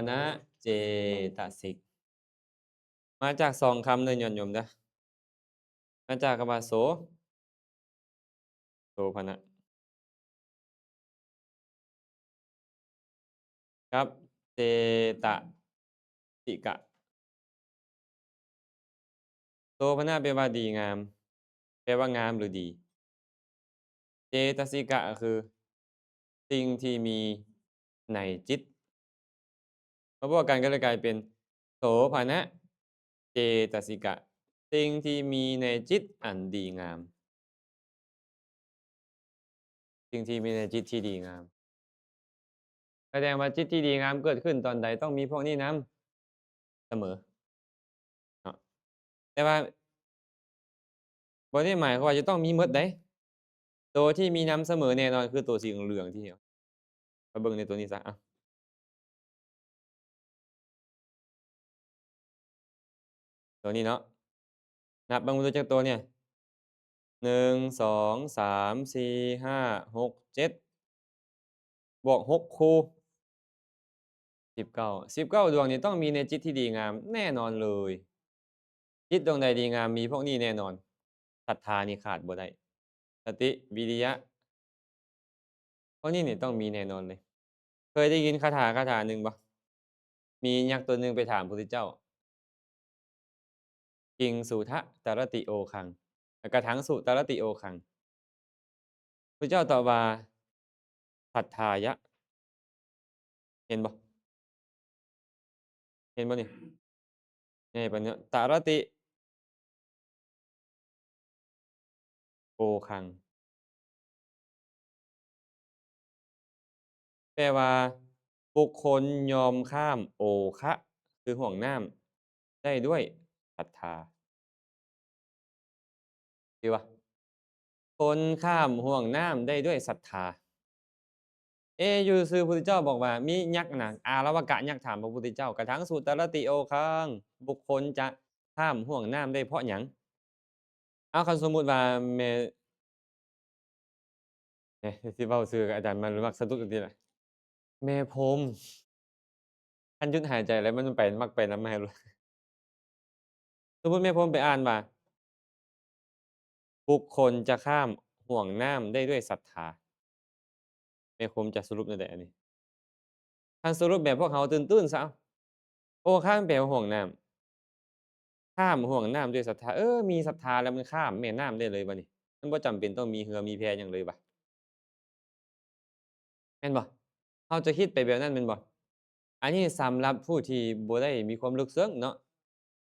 ນະເຈຕະສິກ ມາຈາກສອງຄຳເດີຍອດໂຍມເດີ ມາຈາກຄຳວ່າໂສ ໂສພະນະ ກັບເຈຕະສິກະ. ໂສພະນະແປວ່າດີງາມ ແປວ່າງາມ ຫຼື ດີ. ເຈຕະສິກະກໍຄືສິ່ງທີ່ມີໃນຈິດ ມາບວກກັນກໍເລີຍກາຍເປັນ ໂສພະນະເຈຕະສິກະ ສິ່ງທີ່ມີໃນຈິດອັນດີງາມ ສິ່ງທີ່ມີໃນຈິດທີ່ດີງາມ. ສະແດງວ່າຈິດທີ່ດີງາມເກີດຂຶ້ນຕອນໃດ ຕ້ອງມີພວກນີ້ນຳສະເໝີເນາະ ແຕ່ວ່າບໍ່ໄດ້ໝາຍຄວາມວ່າຈະຕ້ອງມີໝົດໃດ. ໂຕທີ່ມີນຳສະເໝີແນ່ນອນຄືໂຕສີເຫຼືອງໆ ທີ່ເຮົາ ມາເບິ່ງໃນໂຕນີ້ຊະ ອະ ໂຕນີ້ເນາະ ນັບເບິ່ງເບິ່ງຈັກໂຕນີ້ ໜຶ່ງ ສອງ ສາມ ສີ່ ຫ້າ ຫົກ ເຈັດ ບວກຫົກຄູ່ ສິບເກົ້າ ສິບເກົ້າດວງນີ້ຕ້ອງມີໃນຈິດທີ່ດີງາມແນ່ນອນເລີຍ. ຈິດດວງໃດດີງາມ ມີພວກນີ້ແນ່ນອນ. ສັດທານີ້ຂາດບໍ່ໄດ້ ສະຕິ ວິລິຍະ ພວກນີ້ນີ້ຕ້ອງມີແນ່ນອນເລີຍ. ເຄີຍໄດ້ຍິນຄາຖາຄາຖາໜຶ່ງບໍ່? ມີຍັກຕົວໜຶ່ງໄປຖາມພຸດທະເຈົ້າ ກິງສຸທະຕະລະຕິໂອຄັງ ລະກະຖັງສຸຕະລະຕິໂອຄັງ. ພຸດທະເຈົ້າຕອບວ່າ ສັດທາຍະ. ເຫັນບໍ່? ເຫັນບໍ່ນີ້? ໃຫຍ່ປານນີ້ ຕະລະຕິໂອຄັງ ແປວ່າ ບຸກຄົນຍອມຂ້າມໂອຄະ ຄືຫ້ວງນ້ຳ ໄດ້ດ້ວຍສັດທາ. ດີວະ? ຄົນຂ້າມຫ້ວງນ້ຳໄດ້ດ້ວຍສັດທາ. ເອ ຢູ່ຊື່ພຸດທະເຈົ້າບອກວ່າ ມີຍັກນະ ອາລະວະກະຍັກຖາມພະພຸດທະເຈົ້າ ກະຖັງສຸຕະລະຕິໂອຄັງ ບຸກຄົນຈະຂ້າມຫ້ວງນ້ຳໄດ້ເພາະຫຍັງ? ເອົາ ຄັນສົມມຸດວ່າແມ່ ເອີ ຊິເວົ້າຊື່ອາຈານມັນມັກສະດຸດຈັ່ງຊີ້ລະ ແມ່ພົມ ຄັນຢຸດຫາຍໃຈແລ້ວມັນໄປ ມັກໄປນຳມາໃຫ້ໂລດ. ສົມມຸດແມ່ພົມໄປອ່ານວ່າ ບຸກຄົນຈະຂ້າມຫ່ວງນ້ຳໄດ້ດ້ວຍສັດທາ. ແມ່ຄົມຈະສະຫຼຸບແນວໃດອັນນີ້? ຄັນສະຫຼຸບແບບພວກເຮົາຕື່ນໆຊະ ໂອຄະແປວ່າຫ່ວງນ້ຳ ຂ້າມຫ່ວງນ້ຳດ້ວຍສັດທາ. ເອີ ມີສັດທາແລ້ວມັນຂ້າມແມ່ນ້ຳໄດ້ເລີຍບາດນີ້ ມັນບໍ່ຈຳເປັນຕ້ອງມີເຮືອມີແພຫຍັງເລີຍຫວາ ແມ່ນບໍ່? ເຮົາຈະຄິດໄປແບບນັ້ນແມ່ນບໍ່? ອັນນີ້ສຳລັບຜູ້ທີ່ບໍ່ໄດ້ມີຄວາມເລິກເຊິ່ງເນາະ.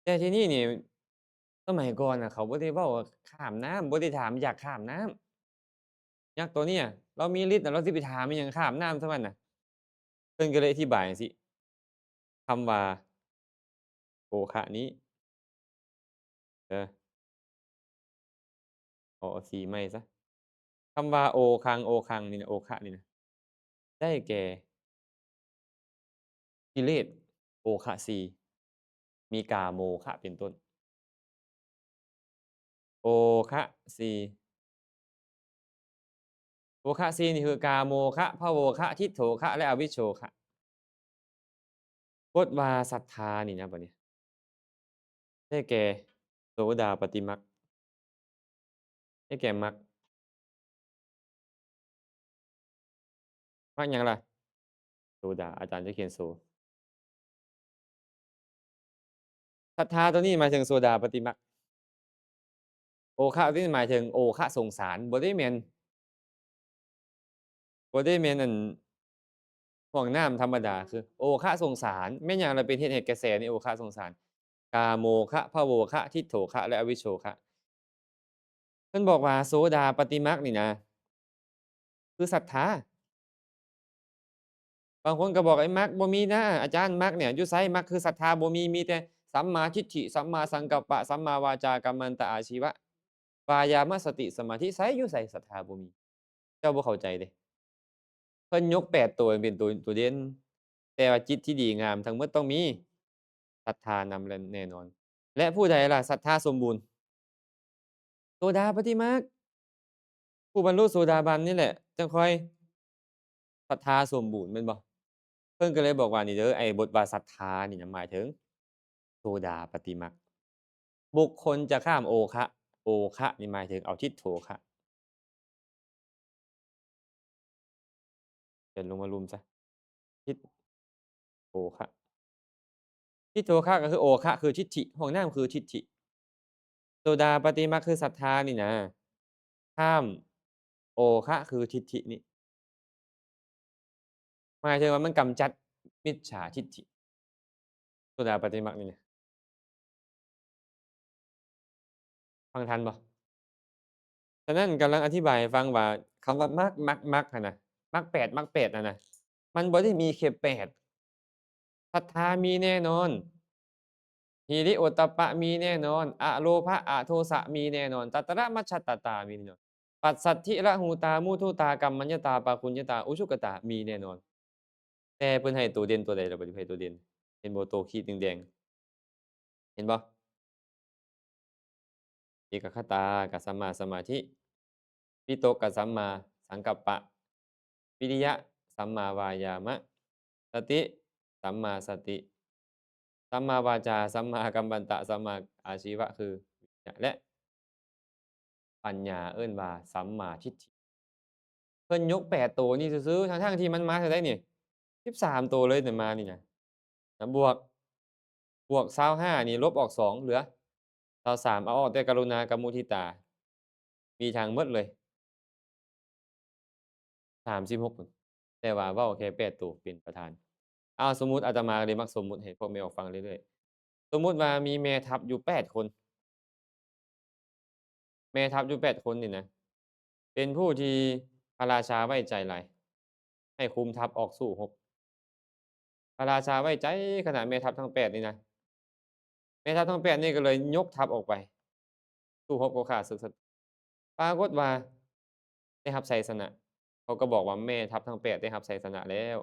ແຕ່ທີ່ນີ້ນີ້ ສະໄໝກ່ອນນະ ເຂົາບໍ່ໄດ້ເວົ້າວ່າຂ້າມນ້ຳ ບໍ່ໄດ້ຖາມຢາກຂ້າມນ້ຳ. ຍັກໂຕນີ້ລາວມີລິດນະ ລາວຊິໄປຖາມອີ່ຫຍັງຂ້າມນ້ຳສ່ຳນັ້ນນະ. ເພິ່ນກໍເລີຍອະທິບາຍຈັ່ງຊີ້ ຄຳວ່າໂອຄະນີ້ ເດີ ເອົາ ເອົາສີໃໝ່ຊະ. ຄຳວ່າໂອຄັງ ໂອຄັງນີ້ນະ ໂອຄະນີ້ນະ ໄດ້ແກ່ກິເລດໂອຄະສີ່ ມີກາໂມຄະເປັນຕົ້ນ. ໂອຄະສີ່ ໂອຄະສີ່ນີ້ຄືກາໂມຄະ ພະໂວຄະ ທິດໂທຄະ ແລະ ອະວິດໂຊຄະ. ບົດວ່າສັດທານີ້ນະ ບັດນີ້ ໄດ້ແກ່ໂສດາປະຕິມັກ ໄດ້ແກ່ມັກ ມັກຫຍັງລະ? ໂສດາ ອາຈານຈະຂຽນໂສ. ສັດທາໂຕນີ້ໝາຍເຖິງໂສດາປະຕິມັກ. ໂອຄະໂຕນີ້ໝາຍເຖິງໂອຄະສົງສານ ບໍ່ໄດ້ແມ່ນ ບໍ່ໄດ້ແມ່ນອັນ ຫ້ວງນ້ຳທຳມະດາ ຄືໂອຄະສົງສານ. ແມ່ນຫຍັງລະເປັນເຫດໃຫ້ກະແສໃນໂອຄະສົງສານ? ກາໂມຄະ ພະໂວຄະ ທິດໂທຄະ ແລະ ອະວິດໂຊຄະ. ເພິ່ນບອກວ່າໂສດາປະຕິມັກນີ້ນະ ຄືສັດທາ. ບາງຄົນກໍບອກ ໄອ້ມັກບໍ່ມີນະ ອາຈານ ມັກນີ້ຢູ່ໃສ? ມັກຄືສັດທາບໍ່ມີ ມີແຕ່ສຳມາທິດຖິ ສຳມາສັງກັບປະ ສຳມາວາຈາ ກຳມັນຕະ ອາຊີວະ ວາຍາມະ ສະຕິ ສະມາທິ ໃສ ຢູ່ໃສ? ສັດທາບໍ່ມີ. ເຈົ້າບໍ່ເຂົ້າໃຈເດ້. ເພິ່ນຍົກແປດໂຕເປັນໂຕ ໂຕເດັ່ນ ແຕ່ວ່າຈິດທີ່ດີງາມທັງໝົດຕ້ອງມີສັດທານຳແນ່ນອນ. ແລະ ຜູ້ໃດລະສັດທາສົມບູນ? ໂສດາປະຕິມັກ. ຜູ້ບັນລຸໂສດາບັນນີ້ແຫຼະ ຈັ່ງຄ່ອຍສັດທາສົມບູນ ແມ່ນບໍ່? ສ ພິ່ນກໍເລີຍບອກວ່ານີ້ເດີ ໄອ້ບົດວ່າສັດທານີ້ນະ ໝາຍເຖິງໂສດາປະຕິມັກ. ບຸກຄົນຈະຂ້າມໂອຄະ, ໂອຄະນີ້ໝາຍເຖິງເອົາທິດໂທຄະ. ຂຽນລົງມາລຸ່ມຊະ ທິດໂທຄະ. ທິດໂທຄະກໍຄືໂອຄະ ຄືທິດຖິ, ຫ້ອງນ້ຳຄືທິດຖິ. ໂສດາປະຕິມັກຄືສັດທານີ້ນະ ຂ້າມໂອຄະ ຄືທິດຖິນີ້ ໝາຍເຖິງວ່າມັນກຳຈັດມິດສາທິດຖິ. ໂສດາປະຕິມັກນີ້ນະ ຟັງທັນບໍ່? ສະນັ້ນກຳລັງອະທິບາຍໃຫ້ຟັງວ່າ ຄຳວ່າມັກ ມັກ ມັກຫັ້ນນະ ມັກແປດ ມັກແປດຫັ້ນນະ ມັນບໍ່ໄດ້ມີແຄ່ແປດ. ສັດທາມີແນ່ນອນ, ຫິລິໂອດຕະປະມີແນ່ນອນ, ອະໂລພະ ອະໂທສະມີແນ່ນອນ, ຕະຕະລະມັດສະຕະຕາມີແນ່ນອນ, ປັດສັດທິລະຫູຕາມຸທຸຕາ ກຳມັນຍະຕາ ປະຄຸນຍະຕາ ອຸຊຸກະຕາມີແນ່ນອນ. ແຕ່ເພິ່ນໃຫ້ໂຕເດັ່ນໂຕໃດລະ ບັດນີ້ໃຫ້ໂຕເດັ່ນ ເຫັນບໍ່? ໂຕຂີດແດງໆ ເຫັນບໍ່? ເອກະຄະຕາ ກະສຳມາສະມາທິ, ວິຕົກ ກະສຳມາສັງກັບປະ, ວິລິຍະ ສຳມາວາຍາມະ, ສະຕິ ສຳມາສະຕິ, ສຳມາວາຈາ ສຳມາກັມມັນຕະ, ສຳມາອາຊີວະ ຄື ແລະ ປັນຍາ ເອີ້ນວ່າສຳມາທິດຖິ. ເພິ່ນຍົກແປດໂຕນີ້ຊື່ໆ ທັງໆທີ່ມັນມາເທົ່າໃດນີ້? ສິບສາມໂຕເລີຍນະ ມານີ້ນະ ນະ ບວກ ບວກຊາວຫ້ານີ້ ລົບອອກສອງ ເຫຼືອຊາວສາມ ເອົາອອກແຕ່ກະລຸນາກັບມຸທິຕາ ມີທັງໝົດເລີຍສາມສິບຫົກ ແຕ່ວ່າເວົ້າແຄ່ແປດໂຕເປັນປະທານ. ເອົາ ສົມມຸດ ອາດຕະມາກໍເລີຍມັກສົມມຸດໃຫ້ພວກແມ່ອອກຟັງເລື້ອຍໆ. ສົມມຸດວ່າມີແມ່ທັບຢູ່ແປດຄົນ ແມ່ທັບຢູ່ແປດຄົນນີ້ນະ ເປັນຜູ້ທີ່ພະລາຊາໄວ້ໃຈຫຼາຍ ໃຫ້ຄຸມທັບອອກສູ້ຮົບ. ພະລາຊາໄວ້ໃຈຂະໜາດແມ່ທັບທັງແປດນີ້ນະ ແມ່ທັບທັງແປດນີ້ກໍເລີຍຍົກທັບອອກໄປ ສູ້ຮົບກັບຂ້າສຶກສັດ ປາກົດວ່າໄດ້ຮັບໄຊຊະນະ. ເຂົາກໍບອກວ່າແມ່ທັບທັງແປດໄດ້ຮັບໄຊຊະນະແລ້ວ.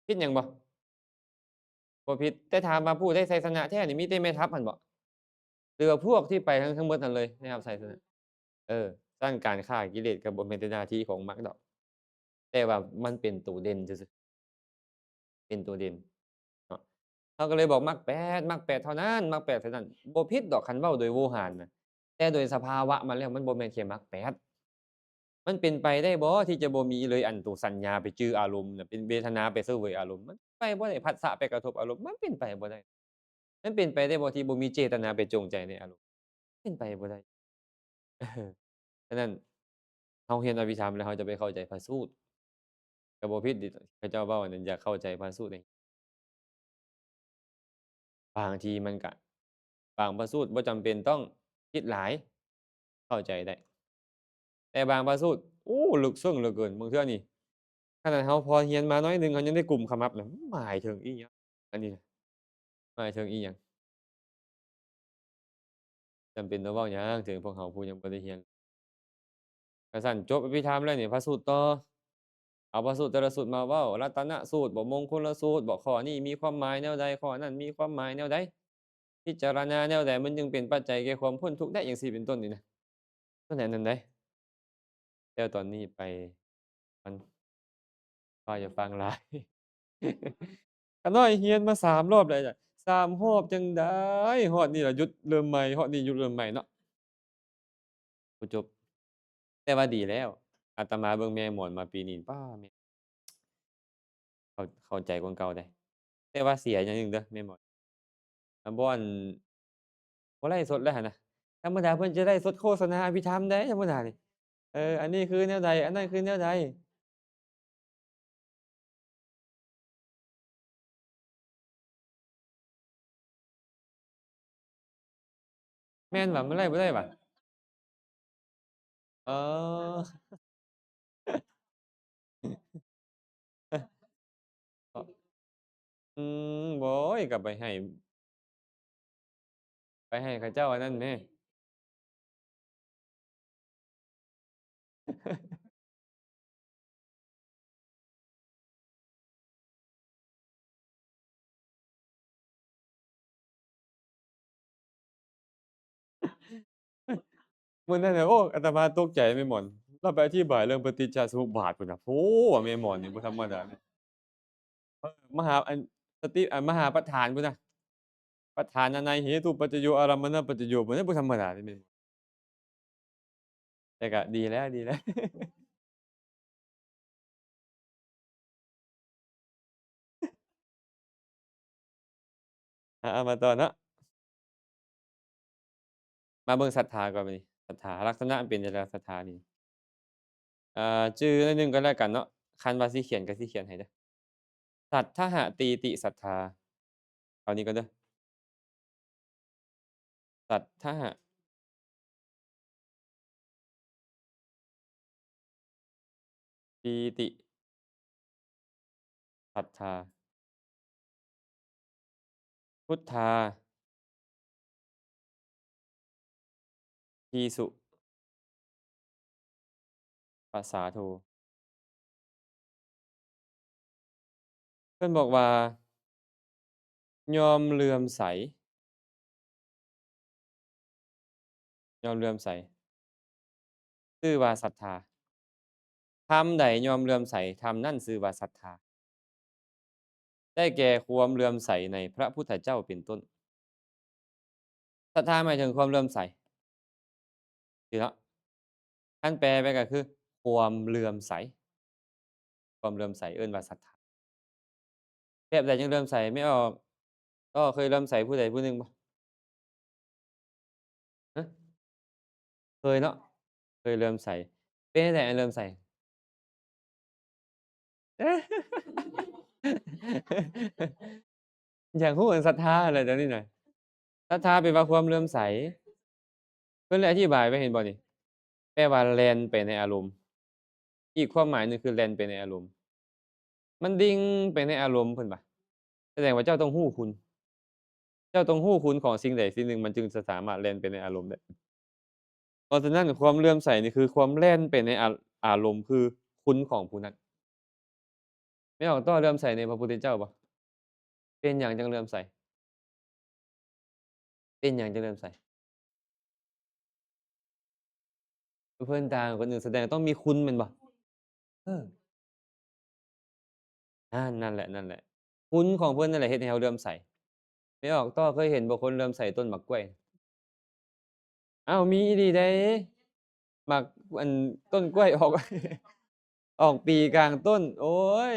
ຜິດຫຍັງບໍ່? ບໍ່ຜິດ. ແຕ່ຖາມວ່າຜູ້ໄດ້ໄຊຊະນະແທ້ນີ້ ມີແຕ່ແມ່ທັບຫັ້ນບໍ? ຫຼືວ່າພວກທີ່ໄປທັງ ທັງໝົດຫັ້ນເລີຍໄດ້ຮັບໄຊຊະນະ? ເອີ ຊັ້ນການຂ້າກິເລດກໍບໍ່ແມ່ນແຕ່ໜ້າທີ່ຂອງມັກດອກ ແຕ່ວ່າມັນເປັນໂຕເດັ່ນຊື່ໆ ເປັນໂຕເດັ່ນເນາະ. ເຮົາກໍເລີຍບອກມັກແປດ ມັກແປດເທົ່ານັ້ນ ມັກແປດເທົ່ານັ້ນ ບໍ່ຜິດດອກ ຄັນເວົ້າໂດຍໂວຫານນະ. ແຕ່ໂດຍສະພາວະມັນແລ້ວ ມັນບໍ່ແມ່ນແຄ່ມັກແປດ ມັນເປັນໄປໄດ້ບໍ່ທີ່ຈະບໍ່ມີເລີຍ ອັນໂຕສັນຍາໄປຈື່ອາລົມນະ ເປັນເວທະນາໄປສະເຫວີຍອາລົມ ມັນໄປບໍ່ໄດ້. ພັດສະໄປກະທົບອາລົມ ມັນເປັນໄປບໍ່ໄດ້. ມັນເປັນໄປໄດ້ບໍ່ທີ່ບໍ່ມີເຈຕະນາໄປຈົງໃຈໃນອາລົມ? ເປັນໄປບໍ່ໄດ້. ເອີ ສະນັ້ນ ເຮົາຮຽນອະພິທຳແລ້ວ ເຮົາຈະໄປເຂົ້າໃຈພະສູດ ກໍບໍ່ຜິດເດ ເຂົາເຈົ້າເວົ້ານັ້ນ ຢາກເຂົ້າໃຈພະສູດໃຫ້ ບາງທີມັນກະ ບາງພະສູດບໍ່ຈຳເປັນຕ້ອງຄິດຫຼາຍ ເຂົ້າໃຈໄດ້. ແຕ່ບາງພະສູດ ໂອ້ ເລິກເຊິ່ງເຫຼືອເກີນ. ບາງເທື່ອນີ້ ຂະໜາດເຮົາພໍຮຽນມາໜ້ອຍໜຶ່ງ ເຮົາຍັງໄດ້ກຸມຂະໝັບນະ ໝາຍເຖິງອີ່ຫຍັງ ອັນນີ້ນະ ໝາຍເຖິງອີ່ຫຍັງ? ຈຳເປັນຕ້ອງເວົ້າຫຍັງເຖິງພວກເຮົາຜູ້ຍັງບໍ່ໄດ້ຮຽນ? ກະຊັ້ນ ຈົບອະພິທຳແລ້ວນີ້ ພະສູດຕໍ່ ເອົາພະສູດແຕ່ລະສູດມາເວົ້າ ລັດຕະນະສູດບໍ ມົງຄຸນລະສູດບໍ ຂໍ້ນີ້ມີຄວາມໝາຍແນວໃດ ຂໍ້ນັ້ນມີຄວາມໝາຍແນວໃດ ພິຈາລະນາແນວໃດ ມັນຈຶ່ງເປັນປັດໄຈແກ່ຄວາມພົ້ນທຸກໄດ້ ຈັ່ງຊີ້ເປັນຕົ້ນນີ້ນະ. ນັ້ນແຫຼະ ນັ້ນໃດ ແລ້ວຕອນນີ້ໄປ ມັນ ເວົ້າຢ່າຟັງຫຼາຍ ຂ້ານ້ອຍຮຽນມາສາມຮອບແລ້ວ ສາມຮອບຈັ່ງໃດ ຮອດນີ້ລະຢຸດເລີ່ມໃໝ່ ຮອດນີ້ຢຸດເລີ່ມໃໝ່ເນາະ ບໍ່ຈົບ. ແຕ່ວ່າດີແລ້ວ ອາດຕະມາເບິ່ງແມ່ໝອນມາປີນີ້ ປ້າ ແມ່ ເຂົ້າ ເຂົ້າໃຈກວ່າເກົ່າເດ້. ແຕ່ວ່າເສຍຢ່າງໜຶ່ງເດີ ແມ່ໝອນ ອັນ ບໍ່ ອັນ ບໍ່ໄລຟ໌ສົດແລ້ວຫັ້ນນະ. ທຳມະດາເພິ່ນຈະໄລຟ໌ສົດໂຄສະນາອະພິທຳໃດ໋ ທຳມະດານີ້. ເອີ ອັນນີ້ຄືແນວໃດ ອັນນັ້ນຄືແນວໃດ. ແມ່ນຫວາ? ມັນໄລ່ບໍ່ໄດ້ຫວາ? ເອີ ອືມ ໂອ້ຍ ກໍໄປໃຫ້ ໄປໃຫ້ເຂົາເຈົ້າອັນນັ້ນແມ້. ມື້ນັ້ນນະ ໂອ້ ອາດຕະມາຕົກໃຈແມ່ໝອນ ລາວໄປອະທິບາຍເລື່ອງປະຕິດຈະສະມຸບບາດພຸ້ນນະ. ໂອ້ ວ່າແມ່ໝອນນີ້ບໍ່ທຳມະດາເດ້. ມະຫາ ອັນ ສະຕິ ອັນ ມະຫາປະທານພຸ້ນນະ ປະທານນະໃນ ເຫຕຸປັດຈະໂຍ ອາລຳມະນະປັດຈະໂຍ ພຸ້ນນະ ບໍ່ທຳມະດາເດ້ແມ່ນບໍ່? ແຕ່ກະດີແລ້ວ ດີແລ້ວ. ອ່າ ເອົາມາຕໍ່ເນາະ ມາເບິ່ງສັດທາກ່ອນບາດນີ້ ສັດທາ ລັກສະນະເປັນຈັ່ງໃດ ສັດທານີ້ ເອີ ຈື່ໜ້ອຍໜຶ່ງກໍແລ້ວກັນເນາະ ຄັນວ່າຊິຂຽນກໍຊິຂຽນໃຫ້ເດີ້ ສັດທະຫະ ຕີຕິ ສັດທາ ເອົານີ້ກ່ອນເດີ້ ສັດທະຫະ ປີຕິ ສັດທາ ພຸດທາ ທີສຸ ປະສາໂທ ເພິ່ນບອກວ່າ ຍອມເຫຼື້ອມໃສ ຍອມເຫຼື້ອມໃສ ຊື່ວ່າສັດທາ. ທຳໃດຍອມເຫຼື້ອມໃສ ທຳນັ້ນຊື່ວ່າສັດທາ ໄດ້ແກ່ຄວາມເຫຼື້ອມໃສໃນພະພຸດທະເຈົ້າເປັນຕົ້ນ. ສັດທາໝາຍເຖິງຄວາມເຫຼື້ອມໃສ ຖືກເນາະ ຄັນແປໄປກໍຄືຄວາມເຫຼື້ອມໃສ ຄວາມເຫຼື້ອມໃສເອີ້ນວ່າສັດທາ. ແບບໃດຈັ່ງເຫຼື້ອມໃສ? ແມ່ອອກ ກໍເຄີຍເຫຼື້ອມໃສຜູ້ໃດຜູ້ໜຶ່ງບໍ່? ຮະ? ເຄີຍເນາະ ເຄີຍເຫຼື້ອມໃສ. ເປັນຈັ່ງໃດອັນເຫຼື້ອມໃສ? ຢາກຮູ້ອັນສັດທາຫັ້ນແຫຼະ ດຽວນີ້ນະ. ສັດທາແປວ່າຄວາມເຫຼື້ອມໃສ. ເພິ່ນໄດ້ອະທິບາຍໄວ້ ເຫັນບໍ່ນີ້? ແປວ່າແລ່ນໄປໃນອາລົມ. ອີກຄວາມໝາຍໜຶ່ງຄືແລ່ນໄປໃນອາລົມ. ມັນດິ່ງໄປໃນອາລົມ ເພິ່ນວ່າ. ສະແດງວ່າເຈົ້າຕ້ອງຮູ້ຄຸນ. ເຈົ້າຕ້ອງຮູ້ຄຸນຂອງສິ່ງໃດສິ່ງໜຶ່ງ ມັນຈຶ່ງຈະສາມາດແລ່ນໄປໃນອາລົມໄດ້. ເພາະສະນັ້ນ ຄວາມເຫຼື້ອມໃສນີ້ຄືຄວາມແລ່ນໄປໃນອາ ອາລົມ ຄືຄຸນຂອງຜູ້ນັ້ນ. ແມ່ອອກຕໍ່ເຫຼື້ອມໃສໃນພະພຸດທະເຈົ້າບໍ່? ເປັນຫຍັງຈັ່ງເຫຼື້ອມໃສ? ເປັນຫຍັງຈັ່ງເຫຼື້ອມໃສ? ເພິ່ນຕ່າງຄົນອື່ນ ສະແດງຕ້ອງມີຄຸນແມ່ນບໍ່? ເອີ ນັ້ນ ນັ້ນແຫຼະ ນັ້ນແຫຼະ ຄຸນຂອງເພິ່ນນັ້ນແຫຼະເຮັດໃຫ້ເຮົາເຫຼື້ອມໃສ. ແມ່ອອກຕໍ່ເຄີຍເຫັນບໍ່ ຄົນເຫຼື້ອມໃສຕົ້ນໝາກກ້ວຍ? ອ້າວ ມີອີ່ຫຼີເດ້ ໝາກ ອັນ ຕົ້ນກ້ວຍອອກ ອອກປີກາງຕົ້ນ. ໂອ້ຍ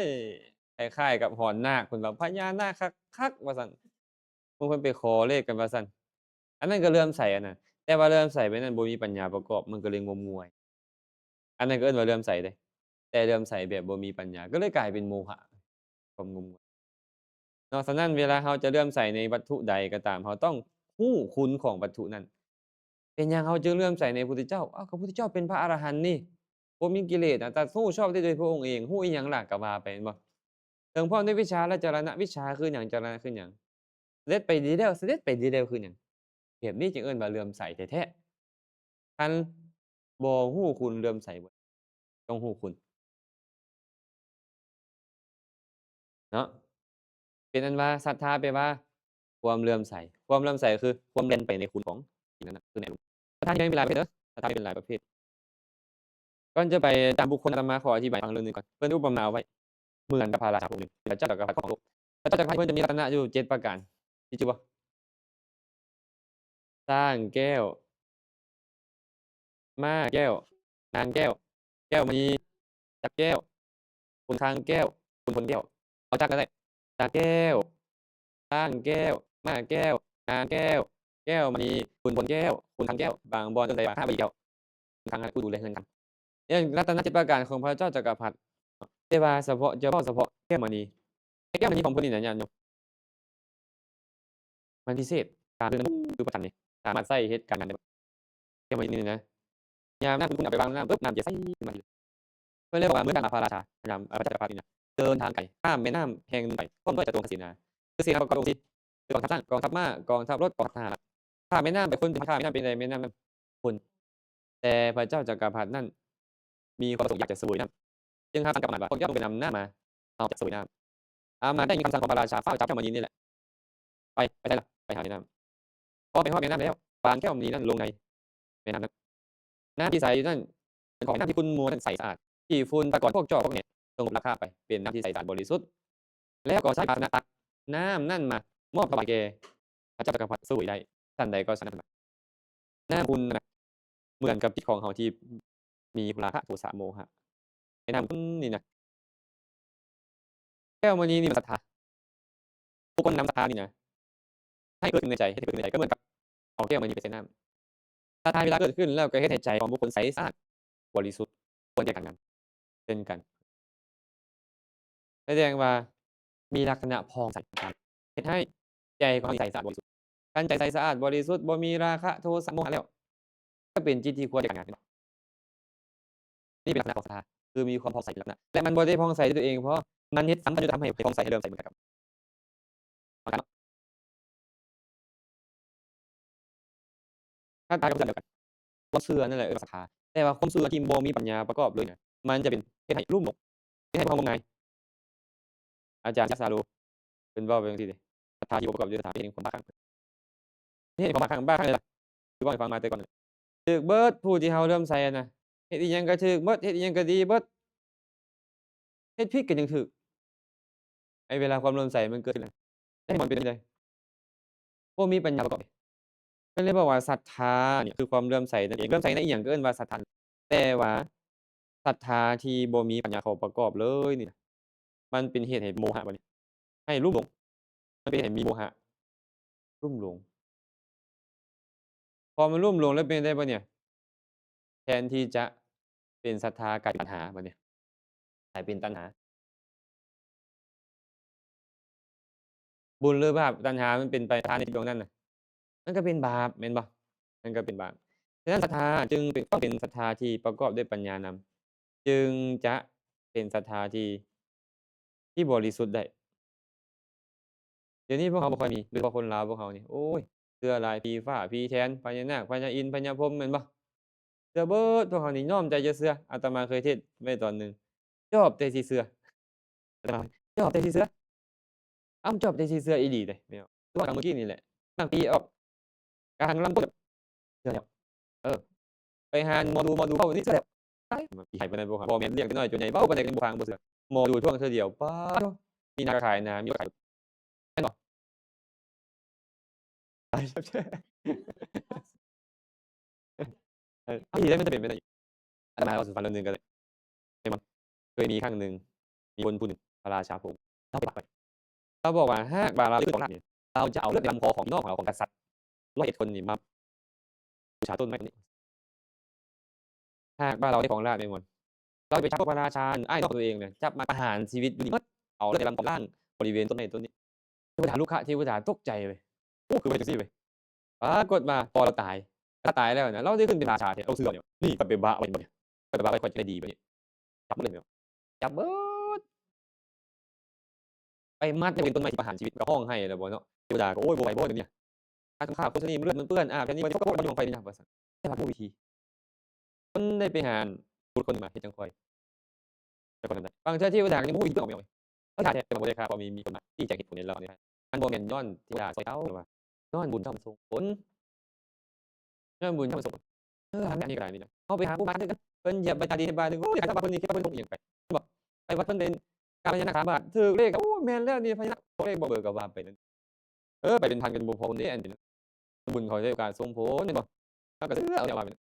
ຄ້າຍໆກັບຫອນນາກ ເພິ່ນວ່າພະຍານາກຄັກໆ ວ່າຊັ້ນ. ພວກເພິ່ນໄປຂໍເລກກັນວ່າຊັ້ນ. ອັນນັ້ນກໍເຫຼື້ອມໃສອັນນັ້ນ ແຕ່ວ່າເຫຼື້ອມໃສແບບນັ້ນບໍ່ມີປັນຍາປະກອບ ມັນກໍເລີຍງົມງວາຍ. ອັນນັ້ນກໍເອີ້ນວ່າເຫຼື້ອມໃສເດ້ ແຕ່ເຫຼື້ອມໃສແບບບໍ່ມີປັນຍາ ກໍເລີຍກາຍເປັນໂມຫະ ຄວາມງົມງວາຍເນາະ. ສະນັ້ນ ເວລາເຮົາຈະເຫຼື້ອມໃສໃນວັດຖຸໃດກໍຕາມ ເຮົາຕ້ອງຮູ້ຄຸນຂອງວັດຖຸນັ້ນ. ເປັນຫຍັງເຮົາຈຶ່ງເຫຼື້ອມໃສໃນພຸດທະເຈົ້າ? ອ້າວ ກໍພຸດທະເຈົ້າເປັນພະອະລະຫັນນີ້ ບໍ່ມີກິເລດນະ ຕັດຮູ້ຊອບໄດ້ໂດຍພະອົງເອງ ຮູ້ອີ່ຫຍັງລະ ກໍວ່າໄປ ແມ່ນບໍ່? ເຖິງພ້ອມດ້ວຍວິຊາ ແລະ ຈາລະນະວິຊາ ຄືຫຍັງ? ຈາລະນະຄືຫຍັງ? ສະເດັດໄປດີແລ້ວ ສະເດັດໄປດີແລ້ວຄືຫຍັງ? ແບບນີ້ຈຶ່ງເອີ້ນວ່າເຫຼື້ອມໃສແທ້ໆ. ຄັນບໍ່ຮູ້ຄຸນເຫຼື້ອມໃສບໍ່ໄດ້ ຕ້ອງຮູ້ຄຸນເນາະ. ເປັນອັນວ່າ ສັດທາແປວ່າຄວາມເຫຼື້ອມໃສ. ຄວາມເຫຼື້ອມໃສກໍຄືຄວາມແລ່ນໄປໃນຄຸນຂອງສິ່ງນັ້ນນະ ຄືໃນອາລົມ. ສັດທາມີຫຼາຍປະເພດເດີ ສັດທາມີຫຼາຍປະເພດ. ກ່ອນຈະໄປຕາມບຸກຄົນ ອາດຕະມາຂໍອະທິບາຍຟັງເລື່ອງໜຶ່ງກ່ອນ. ເພິ່ນອຸປະມາໄວ້ເໝືອນກັບພະລາຊາອົງໜຶ່ງ ເປັນພະເຈົ້າຈັກກະພັດຂອງໂລກ. ພະເຈົ້າຈັກກະພັດເພິ່ນຈະມີລັກສະນະຢູ່ເຈັດປະການ ມີຈື່ບໍ່? ຊ້າງແກ້ວ ມ້າແກ້ວ ນາງແກ້ວ ແກ້ວມະນີ ຈັກແກ້ວ ຂຸນຄາງແກ້ວ ຂຸນພົນແກ້ວ. ເອົາຈັກກໍໄດ້. ຈັກແກ້ວ ຊ້າງແກ້ວ ມ້າແກ້ວ ນາງແກ້ວ ແກ້ວມະນີ ຂຸນພົນແກ້ວ ຂຸນຄາງແກ້ວ. ບາງບ່ອນເອີ້ນໄດ້ວ່າຫ້າວະລີແກ້ວ ຂຸນຄາງນັ້ນຜູ້ດູແລເຮືອນຄຳ. ເລື່ອງລັດຕະນະເຈັດປະການຂອງພະເຈົ້າຈັກກະພັດ ແຕ່ວ່າສະເພາະ ຈະເວົ້າສະເພາະແກ້ວມະນີ. ແກ້ວມະນີຂອງເພິ່ນນີ້ນະ ຍາດໂຍມ ມັນພິເສດ ຕາມເລື່ອງນັ້ນຄືພະຈັນນີ້ ສາມາດໃຊ້ເຮັດການງານໄດ້. ແກ້ວມະນີນີ້ນະ ຍາມນ້ຳຂຸ້ນໆ ເອົາໄປວາງນ້ຳປຶບ ນ້ຳຈະໃສຂຶ້ນມາເລີຍ. ເພິ່ນເລີຍບອກວ່າ ເມື່ອດັ່ງອາພາລາຊາ ນຳອາພະຈັກກະພັດນີ້ນະ ເດີນທາງໄກ ຂ້າມແມ່ນ້ຳແຫ່ງໜຶ່ງໄປ ພ້ອມດ້ວຍຈະຕຸງຄະເສນາ ຄືເສນາປະກອບດ້ວຍອົງຊີ ຄືກອງທັບຊ້າງ ກອງທັບມ້າ ກອງທັບລົດ ກອງທັບທະຫານ. ຂ້າມແມ່ນ້ຳໄປ ຄົນ ຂ້າມແມ່ນ້ຳເປັນໃດ? ແມ່ນ້ຳນັ້ນຂຸ້ນ. ແຕ່ພະເຈົ້າຈັກກະພັດນັ້ນມີຄວາມປະສົງຢາກຈະສະເຫວີຍນ້ຳ ຈຶ່ງຮັບສັ່ງກັບອາມາດວ່າ ພວກເຈົ້າຈົ່ງໄປນຳນ້ຳມາ ເຮົາຈະສະເຫວີຍນ້ຳ. ອາມາດໄດ້ຍິນຄຳສັ່ງຂອງພະລາຊາ ຟ້າວຈັບແກ້ວມະນີນີ້ແຫຼະ ໄປ ໄປໃສລະ? ໄປຫາແມ່ນ້ຳ. ພໍໄປຮອດແມ່ນ້ຳແລ້ວ ວາງແກ້ວມະນີນັ້ນລົງໃນແມ່ນ້ຳນັ້ນ. ນ້ຳທີ່ໃສຢູ່ນັ້ນ ເປັນຂອງ ແມ່ນ້ຳທີ່ຂຸ້ນມົວນັ້ນໃສສະອາດ ຂີ້ຝຸ່ນຕະກອນ ພວກຈໍ້ພວກແໜ ສົງບລາຄາໄປ ເປັນນ້ຳທີ່ໃສສະອາດບໍລິສຸດ. ແລ້ວກໍໃຊ້ພາຊະນະຕັກນ້ຳນັ້ນມາມອບຖວາຍແກ່ພະເຈົ້າຈັກກະພັດສວຍໄດ້ ສັນໃດກໍສັນນັ້ນ. ນ້ຳອຸ່ນນະ ເໝືອນກັບຈິດຂອງເຮົາທີ່ມີລາຄະ ໂທສະ ໂມຫະ ໃນນ້ຳຂຸ່ນນີ້ນະ ແກ້ວມະນີນີ້ມັນສັດທາ. ຜູ້ຄົນນຳສັດທານີ້ນະ ໃຫ້ເກີດຂຶ້ນໃນໃຈ ເຮັດໃຫ້ເກີດຂຶ້ນໃນໃຈ ກໍເໝືອນກັບເອົາແກ້ວມະນີໄປໃສ່ນ້ຳ. ສັດທາເວລາເກີດຂຶ້ນແລ້ວ ກໍເຮັດໃຫ້ໃຈຂອງບຸກຄົນໃສສະອາດ ບໍລິສຸດ ຄວນແກ່ການງາມເຊັ່ນກັນ. ສະແດງວ່າມີລັກສະນະຜ່ອງໃສ ເຮັດໃຫ້ໃຈຂອງເຮົາໃສສະອາດບໍລິສຸດ. ຄັນໃຈໃສສະອາດບໍລິສຸດ ບໍ່ມີລາຄະ ໂທສະ ໂມຫະແລ້ວ ກໍເປັນຈິດທີ່ຄວນແກ່ການງາມ. ນີ້ເປັນລັກສະນະຂອງສັດທາ ຄືມີຄວາມຜ່ອງໃສເປັນລັກສະນະ ແລະ ມັນບໍ່ໄດ້ຜ່ອງໃສດ້ວຍຕົວເອງພໍ ມັນເຮັດສຳພັນຍຸດທຳໃຫ້ ໃຫ້ຜ່ອງໃສ ໃຫ້ເຫຼື້ອມໃສເໝືອນກັນກັບ ສັດທາກໍຄືກັນ ຄວາມເຊື່ອນັ້ນແຫຼະເອີ້ນວ່າສັດທາ ແຕ່ວ່າຄວາມເຊື່ອທີ່ບໍ່ມີປັນຍາປະກອບເລີຍນະ ມັນຈະເປັນເຮັດໃຫ້ລຸ່ມຫຼົງ ເຮັດໃຫ້ພວກເຮົາງົມງາຍ. ອາຈານ ຈັກສາໂລ ເພິ່ນເວົ້າໄປຈັ່ງຊີ້ເດ້ ສັດທາທີ່ບໍ່ປະກອບດ້ວຍສັດທາເປັນຄວາມບ້າຄັ້ງ ເຮັດໃຫ້ຄວາມບ້າຄັ້ງ ບ້າຄັ້ງເລີຍລະ ຄືເວົ້າໃຫ້ຟັງມາແຕ່ກ່ອນ ຖືກເບິດ ຜູ້ທີ່ເຮົາເຫຼື້ອມໃສນະ ເຮັດອີ່ຫຍັງກໍຖືກເບິດ ເຮັດອີ່ຫຍັງກໍດີເບິດ ເຮັດຜິດກໍຍັງຖືກ. ໄອ້ເວລາຄວາມເຫຼື້ອມໃສມັນເກີດຂຶ້ນແລ້ວ ໃຫ້ມັນເປັນຈັ່ງໃດ? ບໍ່ມີປັນຍາປະກອບ. ເພິ່ນເລີຍບອກວ່າສັດທານີ້ຄືຄວາມເຫຼື້ອມໃສນັ້ນເອງ. ເຫຼື້ອມໃສໃນອີ່ຫຍັງກໍເອີ້ນວ່າສັດທາ. ແຕ່ວ່າສັດທາທີ່ບໍ່ມີປັນຍາເຂົ້າປະກອບເລີຍນີ້ນະ ມັນເປັນເຫດໃຫ້ໂມຫະບັດນີ້ ໃຫ້ລຸ່ມຫຼົງ. ມັນເປັນເຫດໃຫ້ມີໂມຫະ ລຸ່ມຫຼົງ. ພໍມັນລຸ່ມຫຼົງແລ້ວເປັນຈັ່ງໃດບັດນີ້? ແທນທີ່ຈະເປັນສັດທາ ກາຍເປັນຕັນຫາ ບັດນີ້ ກາຍເປັນຕັນຫາ. ບຸນຫຼືບາບ? ຕັນຫາມັນເປັນໄປທາງໃນຈິດດວງນັ້ນນະ ມັນກໍເປັນບາບ ແມ່ນບໍ່? ມັນກໍເປັນບາບ. ສະນັ້ນສັດທາຈຶ່ງເປັນ ຕ້ອງເປັນສັດທາທີ່ປະກອບດ້ວຍປັນຍານຳ ຈຶ່ງຈະເປັນສັດທາທີ່ ທີ່ບໍລິສຸດໄດ້. ດຽວນີ້ພວກເຮົາບໍ່ຄ່ອຍມີ ໂດຍສະເພາະຄົນລາວພວກເຮົານີ້ ໂອ້ຍ ເຊື່ອຫຼາຍ ຜີຟ້າ ຜີແຖນ ພະຍານາກ ພະຍາອິນ ພະຍາພົມ ແມ່ນບໍ່? ເຊື່ອເບິດ ພວກເຮົານີ້ນ້ອມໃຈຈະເຊື່ອ. ອາດຕະມາເຄີຍເທດໄວ້ຕອນໜຶ່ງ ຈອບແຕ່ຊິເຊື່ອ ອາດຕະມາຈອບແຕ່ຊິເຊື່ອ. ອ້ຳ ຈອບແຕ່ຊິເຊື່ອອີ່ຫຼີເດ້ ແມ່ນບໍ່? ຄືວ່າເມື່ອກີ້ນີ້ແຫຼະ ໝາກປີອອກ ກາງລຳຕົ້ນ ເຊື່ອແລ້ວ. ເອີ ໄປຫາໝໍດູ ໝໍດູເວົ້ານີ້ເຊື່ອແລ້ວ. ຕາຍ ຂີ້ໄຫ້ປານໃດບໍ່ ພໍ່ແມ່ລ້ຽງແຕ່ນ້ອຍຈົນໃຫຍ່ ເວົ້າປານໃດກໍຍັງບໍ່ຟັງ ບໍ່ເຊື່ອ. ໝໍດູທວງເທື່ອດຽວ ປາດໂທ້ ມີນາຂາຍນາ ມີລົດຂາຍ ແມ່ນບໍ່? ຕາຍ ເອີ ອີ່ຫຼີໃດ ມັນຈະເປັນໄປໄດ້. ອາດຕະມາເວົ້າສູ່ຟັງເລື່ອງໜຶ່ງກໍໄດ້ ແມ່ນບໍ່? ເຄີຍມີຄັ້ງໜຶ່ງ ມີຄົນຜູ້ໜຶ່ງ ພະລາຊາພົມ ລາວໄປບາກໄວ້ ລາວບອກວ່າ ຫາກວ່າລາວໄດ້ຂຶ້ນຄອງລາດນີ້ ລາວຈະເອົາເລືອດລຳຄໍຂອງພີ່ນ້ອງຂອງລາວ ຂອງກະສັດຮ້ອຍເອັດຄົນນີ້ມາບູຊາຕົ້ນໄມ້ຕົ້ນນີ້. ຫາກວ່າລາວໄດ້ຄອງລາດແມ່ນບໍ່ ລາວໄປຈັບພວກພະລາຊາ ອ້າຍນ້ອງຂອງຕົວເອງນະ ຈັບມາປະຫານຊີວິດຢູ່ນີ້ໝົດ ເອົາເລືອດໃນລຳຄອງລ້າງບໍລິເວນຕົ້ນໄມ້ຕົ້ນນີ້. ເທວະດາ ລຸກຂະເທວະດາຕົກໃຈເວີຍ ໂອ້ ຄືວ່າຈັ່ງຊີ້ເວີຍ. ປາກົດວ່າພໍລາວຕາຍ ລາວຕາຍແລ້ວນະ ລາວໄດ້ຂຶ້ນເປັນລາຊາແທ້ ເອົາເຊື່ອນີ້ ນີ້ຂ້ອຍໄປບາກໄວ້ໝົດ ຂ້ອຍໄປບາກໄວ້ ຂ້ອຍຈະໄດ້ດີບັດນີ້. ຈັບໝົດເລີຍ ຈັບເບິດ ໄປມັດໃຫ້ເປັນຕົ້ນໄມ້ທີ່ປະຫານຊີວິດ ກໍຮ້ອງໄຫ້ແລ້ວບໍ່ເນາະ. ເທວະດາກໍ ໂອ້ຍ ບໍ່ໄຫວບໍ່ດຽວນີ້ ຂ້າຕ້ອງຂ້າຄົນຊະນີ້ ເລືອດມັນເປື້ອນອາບແຖວນີ້ ບໍ່ໄດ້ ກໍບໍ່ໄດ້ຂອງຂ້ອຍນີ້ນະ ວ່າຊັ້ນ. ແຕ່ວ່າບໍ່ຮູ້ວິທີ ເພິ່ນໄດ້ໄປຫາບຸດຄົນໜຶ່ງມາເຮັດຈັ່ງຂ້ອຍ ແຕ່ກ່ອນນັ້ນນະ ບາງເທື່ອຂ້ອຍເທວະດາກໍຍັງບໍ່ຮູ້ວິທີອອກແມ່ນຫຍັງເລີຍ. ຂ້ອຍຖ້າແທ້ ແຕ່ວ່າບໍ່ໄດ້ຂ້າ ເພາະມີ ມີຄົນມາຊີ້ແຈງເຫດຜົນໃຫ້ລາວນີ້ ມັນບໍ່ແມ່ນຍ້ອນເທວະດາຊ່ອຍເຈົ້າ ລາວວ່າ ຍ້ອນບຸນເຈົ້າສົ່ງຜົນ ຍ້ອນບຸນເຈົ້າສົ່ງຜົນ. ເອີ ອັນນີ້ກໍໄດ້ນີ້ນະ ເຮົາໄປຫາຄູບາອາຈານຄືກັນ ເພິ່ນຢຽບໄປຕາດີໃຫ້ບາດໜຶ່ງ ໂອ້ຍ ຢາກໃຫ້ຊາວບ້ານຄົນນີ້ຄິດວ່າເພິ່ນຕົກອີ່ຫຍັງໄປ ແມ່ນບໍ່? ໄປວັດເພິ່ນໄດ້ກາຍພະຍານາກສາມບາດ ຖືກເລກ ໂອ້ຍ ແມ່ນແລ້ວນີ້ ພະຍານາກ ຕົກເລກບໍ່ເບີກໍວ່າໄປນັ້ນ. ເອີ ໄປເປັນພັນກໍບໍ່ພໍຄົນເດ້ ອັນນີ້ນະ ບຸນເຂົາໃຫ້ໂອກາດສົ່ງຜົນ ແມ່ນບໍ່? ເຮົາກໍເຊື່ອເອົາແນວວ່າໄປນັ້ນ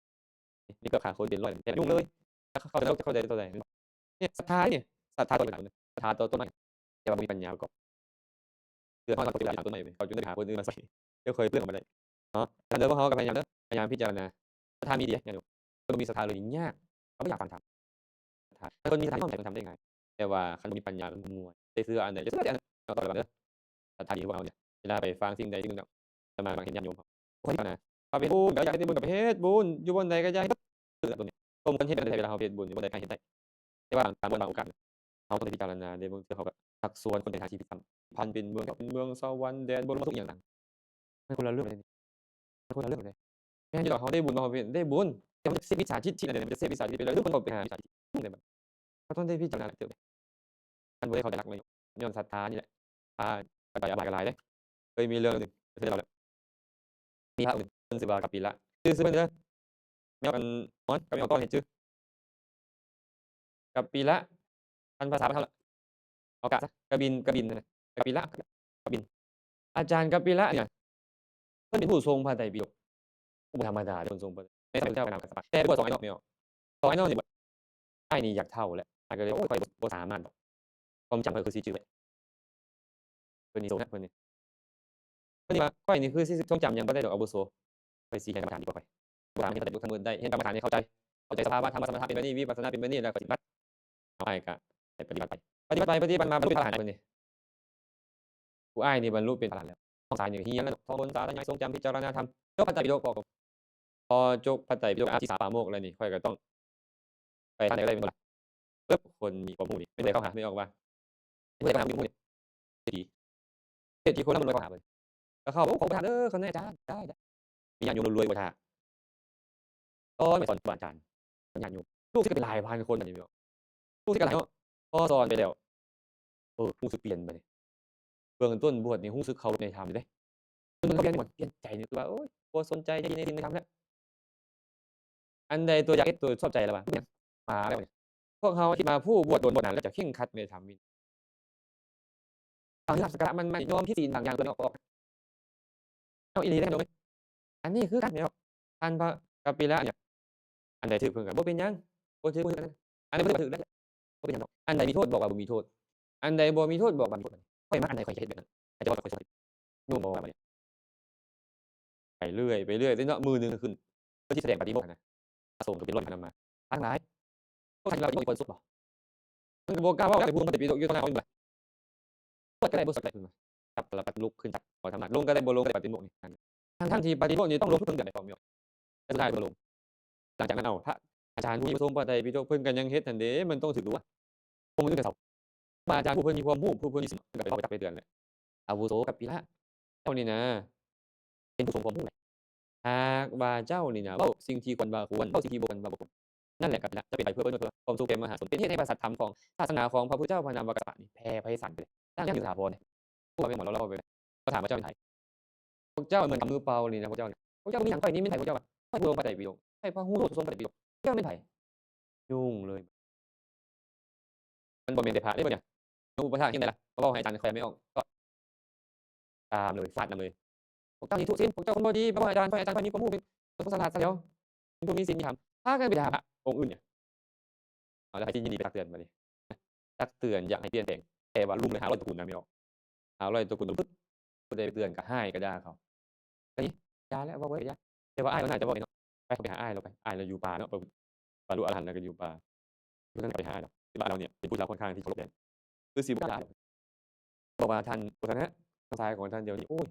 ມີເກືອບຂາຄົນເປັນຮ້ອຍແລ້ວ ແຕ່ຫຍຸ້ງເລີຍ ແລ້ວເຂົາຈະເຂົ້າໃຈ ເຂົ້າໃຈຕໍ່ໃດ ເນາະ. ນີ້ສັດທານີ້ ສັດທາຕໍ່ຫຍັງ? ສັດທາຕໍ່ຕົ້ນໄມ້ ແຕ່ວ່າບໍ່ມີປັນຍາປະກອບ. ເດືອດຮ້ອນເຂົາເປັນຫຼາຍຕົ້ນໄມ້ເວີຍ ເຂົາຈຶ່ງໄດ້ໄປຫາຄົນອື່ນມາຊ່ອຍ ເຈົ້າເຄີຍເປື້ອນອອກມາໄດ້ເນາະ. ສະນັ້ນເດີ ພວກເຮົາກໍພະຍາຍາມເດີ ພະຍາຍາມພິຈາລະນາ ສັດທາມີດີຫຍັງຢູ່ ຄົນບໍ່ມີສັດທາເລີຍນີ້ຍາກ ເຂົາບໍ່ຢາກຟັງທຳ. ຖ້າຄົນມີສັດທາ ນ້ອມໃຈເພິ່ນທຳໄດ້ງ່າຍ ແຕ່ວ່າຄັນບໍ່ມີປັນຍາ ມັນບໍ່ມ່ວນ ໄດ້ເຊື່ອອັນໃດ ໄດ້ເຊື່ອອັນນັ້ນ ເນາະ ຕໍ່ໄປເດີ ສັດທາດີພວກເຮົານີ້ ເວລາໄປຟັງສິ່ງໃດສິ່ງໜຶ່ງ ອາດຕະມາມັກເຫັນຍາດໂຍມເຮົາ ບໍ່ຄ່ອຍເຂົ້ານະ ເຮົາເຮັດບຸນກໍຢາກເຮັດບຸນ ກໍໄປເຮັດບຸນ ຢູ່ບ່ອນໃດກໍຢາກເຮັດ ຄືຕົວນີ້ ສົມຄວນເຮັດໄດ້ ເວລາເຮົາເຮັດບຸນ ຢູ່ບ່ອນໃດກໍເຮັດໄດ້ ແຕ່ວ່າບາງບ່ອນບາງໂອກາດ ເຮົາຕ້ອງໄດ້ພິຈາລະນາເດ້ ບາງເທື່ອເຂົາກໍຊັກຊວນຄົນໄປທາງທີ່ຜິດຊ້ຳ ພັນເປັນເມືອງເທາະ ເປັນເມືອງສະຫວັນ ແດນບົນ ມາທຸກຢ່າງນະ ມັນຄົນລະເລື່ອງເລີຍ ມັນຄົນລະເລື່ອງເລີຍ. ແມ່ນຢູ່ດອກ ເຮົາໄດ້ບຸນ ເຮົາເປັນ ໄດ້ບຸນ ແຕ່ມັນເສບມິດສາທິດ ທິດນັ້ນ ມັນຈະເສບມິດສາທິດໄປເລີຍ ຫຼືມັນກໍໄປຫາມິດສາທິດ ເຮົາຕ້ອງໄດ້ພິຈາລະນາເຕີບ ມັນບໍ່ໄດ້ເຂົ້າໃຈຫຼັກແມ່ນ ຍ້ອນສັດທານີ້ແຫຼະ ພາໄປອາບາຍກໍຫຼາຍເດ້. ເຄີຍມີເລື່ອງໜຶ່ງ ເຄີຍເລົ່າແລ້ວ ມີພະອົງໜຶ່ງ ເພິ່ນຊື່ວ່າກັບປີລະ ຊື່ ຊື່ເພິ່ນເດີ ແມວອັນ ມອນ ກັບແມວຕ້ອນ ເຫັນຈື່ ກັບປີລະ ອັນພາສາບ້ານເຮົາລະ ເອົາກະຊະ ກະບິນ ກະບິນຫັ້ນນະ ກັບປິລະ ກັບບິນ ອາຈານກັບປິລະນີ້ນະ ເພິ່ນເປັນຜູ້ຊົງພະໄຕປິດົກ ບໍ່ທຳມະດາເດ້ ເພິ່ນຊົງພະ ໃນສະໄໝພຸດທະເຈົ້າກໍນາມກັດສະປະ ແຕ່ໄປບວດສອງອ້າຍນ້ອງແມ່ນບໍ່ ສອງອ້າຍນ້ອງນີ້ ອ້າຍນີ້ຢາກເຖົ້າແລ້ວ ອ້າຍກໍເລີຍ ໂອ້ຍ ຂ້ອຍບໍ່ ບໍ່ສາມາດດອກ ຄວາມຈຳຂ້ອຍຄືຊິຈື່ໄວ້ ເພິ່ນນີ້ໂສນະ ເພິ່ນນີ້ ເພິ່ນນີ້ວ່າ ຂ້ອຍນີ້ຄືຊິຊົງຈຳຫຍັງບໍ່ໄດ້ດອກອາວຸໂສ ຂ້ອຍຊິຮຽນກຳມະຖານດີກວ່າຂ້ອຍ ບໍ່ຖາມ ຮຽນເຂົ້າໃຈບົດທຳເບິດໄດ້ ຮຽນກຳມະຖານໃຫ້ເຂົ້າໃຈ ເຂົ້າໃຈສະພາວະທຳມະສະມະຖານເປັນແບບນີ້ ວິປັດສະນາເປັນແບບນີ້ ແລ້ວຂ້ອຍຊິບັດ ເອົາ ອ້າຍກໍໄດ້ປະຕິບັດໄປ ປະຕິບັດໄປ ປະຕິບັດມາ ບັນລຸເປັນພະອະຫັນເພິ່ນນີ້ ຜູ້ອ້າຍນີ້ບັນລຸເປັນພະອະຫັນແລ້ວ ນ້ອງຊາຍນີ້ຮຽນແລ້ວເນາະ ທ່ອງບົນສາທະຍາຍ ຊົງຈຳ ພິຈາລະນາທຳ ຈົບພະໄຕປິດົກ ພໍ ພໍຈົບພະໄຕປິດົກ ອາທິສາປາໂມກແລ້ວນີ້ ຂ້ອຍກໍຕ້ອງໄປທາງໃດກໍໄດ້ແມ່ນບໍ່ລະ ເອີ ຄົນມີຄວາມຮູ້ນີ້ ແມ່ນຜູ້ໃດເຂົ້າຫາ ແມ່ນອອກວ່າ ຜູ້ໃດເຂົ້າຫາ ມີຄວາມຮູ້ນີ້ ເສດຖີ ເສດຖີຄົນລະມັນລວຍເຂົ້າຫາເພິ່ນ ກໍເຂົ້າ ໂອ້ ຂໍປະທານເດີ ຂ້ານ້ອຍອາຈານ ໄດ້ ໄດ້ ມີຍາດໂຍມລວຍໆບໍ່ຖ້າ ສອນໄປສອນຄູບາອາຈານ ຍາດໂຍມ ລູກສິດກໍເປັນຫຼາຍພັນຄົນບາດນີ້ ລູກສິດກໍຫຼາຍເນາະ ພໍສອນໄປແລ້ວ ເອີ ຮູ້ສຶກປ່ຽນບາດນີ້ ເບື້ອງຕົ້ນບວດນີ້ຮູ້ສຶກເຄົາລົບໃນທຳເດ້ ເພິ່ນເຂົ້າຮຽນນີ້ໝົດ ປ່ຽນໃຈນີ້ຄືວ່າ ໂອ້ຍ ບໍ່ສົນໃຈໃນດິນໃນທຳແລ້ວ ອັນໃດຕົວຢາກເຮັດຕົວຊອບໃຈລະວ່າ ມາແລ້ວ ພວກເຮົາຄິດວ່າຜູ້ບວດດົນບວດນານແລ້ວຈະເຄັ່ງຄັດໃນທຳວິ ເອົາລາບສັກກາລະໝັ້ນໄມ້ ຍອມຜິດສິນບາງຢ່າງເພື່ອອອກ ເອົາອີ່ຫຼີເດ້ໂຍມເອີຍ ອັນນີ້ຄືກັນແລ້ວ ທ່ານພະກັບປິລະນີ້ ອັນໃດຖືກເພິ່ນກໍບໍ່ເປັນຫຍັງ ບໍ່ຖືກ ບໍ່ຖືກ ອັນນັ້ນ ອັນໃດບໍ່ຖືກ ບໍ່ຖືກແລ້ວ ບໍ່ເປັນຫຍັງດອກ ອັນໃດມີໂທດບອກວ່າບໍ່ມີໂທດ ອັນໃດບໍ່ມີໂທດບອກວ່າມີໂທດ ຂ້ອຍມາອັນໃດຂ້ອຍຈະເຮັດແບບນັ້ນ ໃຜຈະເວົ້າກັບຂ້ອຍ ໂຍມບໍ່ວ່າບາດນີ້ ໄປເລື້ອຍ ໄປເລື້ອຍເລີຍເນາະ ມື້ໜຶ່ງຂຶ້ນ ເພິ່ນຊິສະແດງປາຕິໂມກຫັ້ນນະ ພະສົງກໍເປັນຮ້ອຍພັນນຳມາ ທັງຫຼາຍ ພວກທ່ານລາວຊິບໍ່ມີຄວາມສຸກບໍ່? ເພິ່ນກໍບໍ່ກ້າເວົ້າ ໄປພູມເພິ່ນໄປປີໂຕຢູ່ຕໍ່ໜ້າເພິ່ນ ບວດກໍໄດ້ບໍ່ສຳເລັດເພິ່ນວ່າ ຈັບຕະລະປັດລຸກຂຶ້ນຈາກຫໍທຳມະ ລົງກໍໄດ້ບໍ່ລົງກໍໄດ້ປາຕິໂມກນີ້ ທັງໆທີ່ປາຕິໂມກນີ້ຕ້ອງລົງທຸກເດືອນໃດ໋ ພໍ່ແມ່ ແຕ່ສຸດທ້າຍບໍ່ລົງ ຫຼັງຈາກນັ້ນ ເອົາ ພະອາຈານຜູ້ທີ່ມາຊົງພະໄຕປິດົກ ເພິ່ນກໍຍັງເຮັດຫັ້ນເດ້ ມັນຕ້ອງຖືກຮູ້ວ່າ ຄົນອື່ນກໍເຊົາ ຄູບາອາຈານຜູ້ເພິ່ນມີຄວາມຮູ້ ຜູ້ເພິ່ນມີສິນ ເພິ່ນກໍໄປເວົ້າໄປຕັກໄປເຕືອນແຫຼະ ອາວຸໂສກັບປິລະ ເຈົ້ານີ້ນະ ເປັນຜູ້ຊົງຄວາມຮູ້ແຫຼະ ຫາກວ່າເຈົ້ານີ້ນະ ເວົ້າສິ່ງທີ່ຄວນວ່າຄວນ ເວົ້າສິ່ງທີ່ບໍ່ຄວນວ່າບໍ່ຄວນ ນັ້ນແຫຼະກັບປິລະ ຈະເປັນໄປເພື່ອເພິ່ນ ເພື່ອຄວາມສຸກແກ່ມະຫາຊົນ ເປັນເຫດໃຫ້ວ່າສັດທຳຂອງສາສະໜາຂອງພະພຸດທະເຈົ້າ ພະນາມ ແລະ ກະສະປະນີ້ ແພ່ໄພສານໄປ ຕັ້ງຢູ່ສະຖາພອນ ຜູ້ວ່າແມ່ນໝໍລາວເວົ້າໄປ ເຂົາຖາມວ່າເຈົ້າເປັນໃຜ? ພວກເຈົ້າເໝືອນກັບມືເປົ່ານີ້ນະ ພວກເຈົ້ານີ້ ພວກເຈົ້າບໍ່ມີຫຍັງ ຂ້ອຍນີ້ແມ່ນໃຜ? ພວກເຈົ້າວ່າ ຂ້ອຍຜູ້ຊົງພະໄຕປິດົກ ຂ້ອຍພະຮູ້ໂທດ ຊົງພະໄຕປິດົກ ເຈົ້າແມ່ນໃຜ? ຫຍຸ້ງເລີຍ ມັນບໍ່ແມ່ນແຕ່ພະເດ້ບາດນີ້ ມາອຸປະຖາກຈັ່ງໃດລະ? ມາເວົ້າໃຫ້ອາຈານຂ້ອຍແມ່ອອກ ຕາມເລີຍ ຟາດນຳເລີຍ ພວກເຈົ້ານີ້ທຸສິນ ພວກເຈົ້າຄົນບໍ່ດີ ມາເວົ້າໃຫ້ອາຈານຂ້ອຍ ອາຈານຂ້ອຍມີຄວາມຮູ້ ເປັນຄົນສະຫຼາດຊະແລ້ວ ເປັນຜູ້ມີສິນມີທຳ ພາກັນໄປຫາພະອົງອື່ນ ເອົາ ແລ້ວໃຜຊິຍິນດີໄປຕັກເຕືອນບາດນີ້? ຕັກເຕືອນຢາກໃຫ້ປ່ຽນແປງ ແຕ່ວ່າລຸມເລີຍຫ້າຮ້ອຍຕະກູນນະແມ່ອອກ ຫ້າຮ້ອຍຕະກູນ ປຶບ ຜູ້ໃດໄປເຕືອນກໍຮ້າຍກໍດ່າເຂົາ ກໍນີ້ຢ່າແລ້ວ ເວົ້າບໍ່ໄດ້ ຢ່າ ແຕ່ວ່າອ້າຍລາວໜ້າຈະເວົ້າເອງເນາະ ໄປ ເຂົາໄປຫາອ້າຍລາວໄປ ອ້າຍລາວຢູ່ປ່າເນາະ ໄປ ບັນລຸອະລະຫັນແລ້ວກໍຢູ່ປ່າ ຢູ່ນັ້ນກໍໄປຫາອ້າຍລາວ ຄິດວ່າອ້າຍລາວນີ້ເປັນຜູ້ທີ່ລາວຄ່ອນຂ້າງທີ່ເຄົາລົບແດ່ ຄືຊິບໍ່ກ້າຫຼາຍ ບອກວ່າທ່ານ ໂອຊະນະ ນ້ອງຊາຍຂອງທ່ານດຽວນີ້ ໂອ້ຍ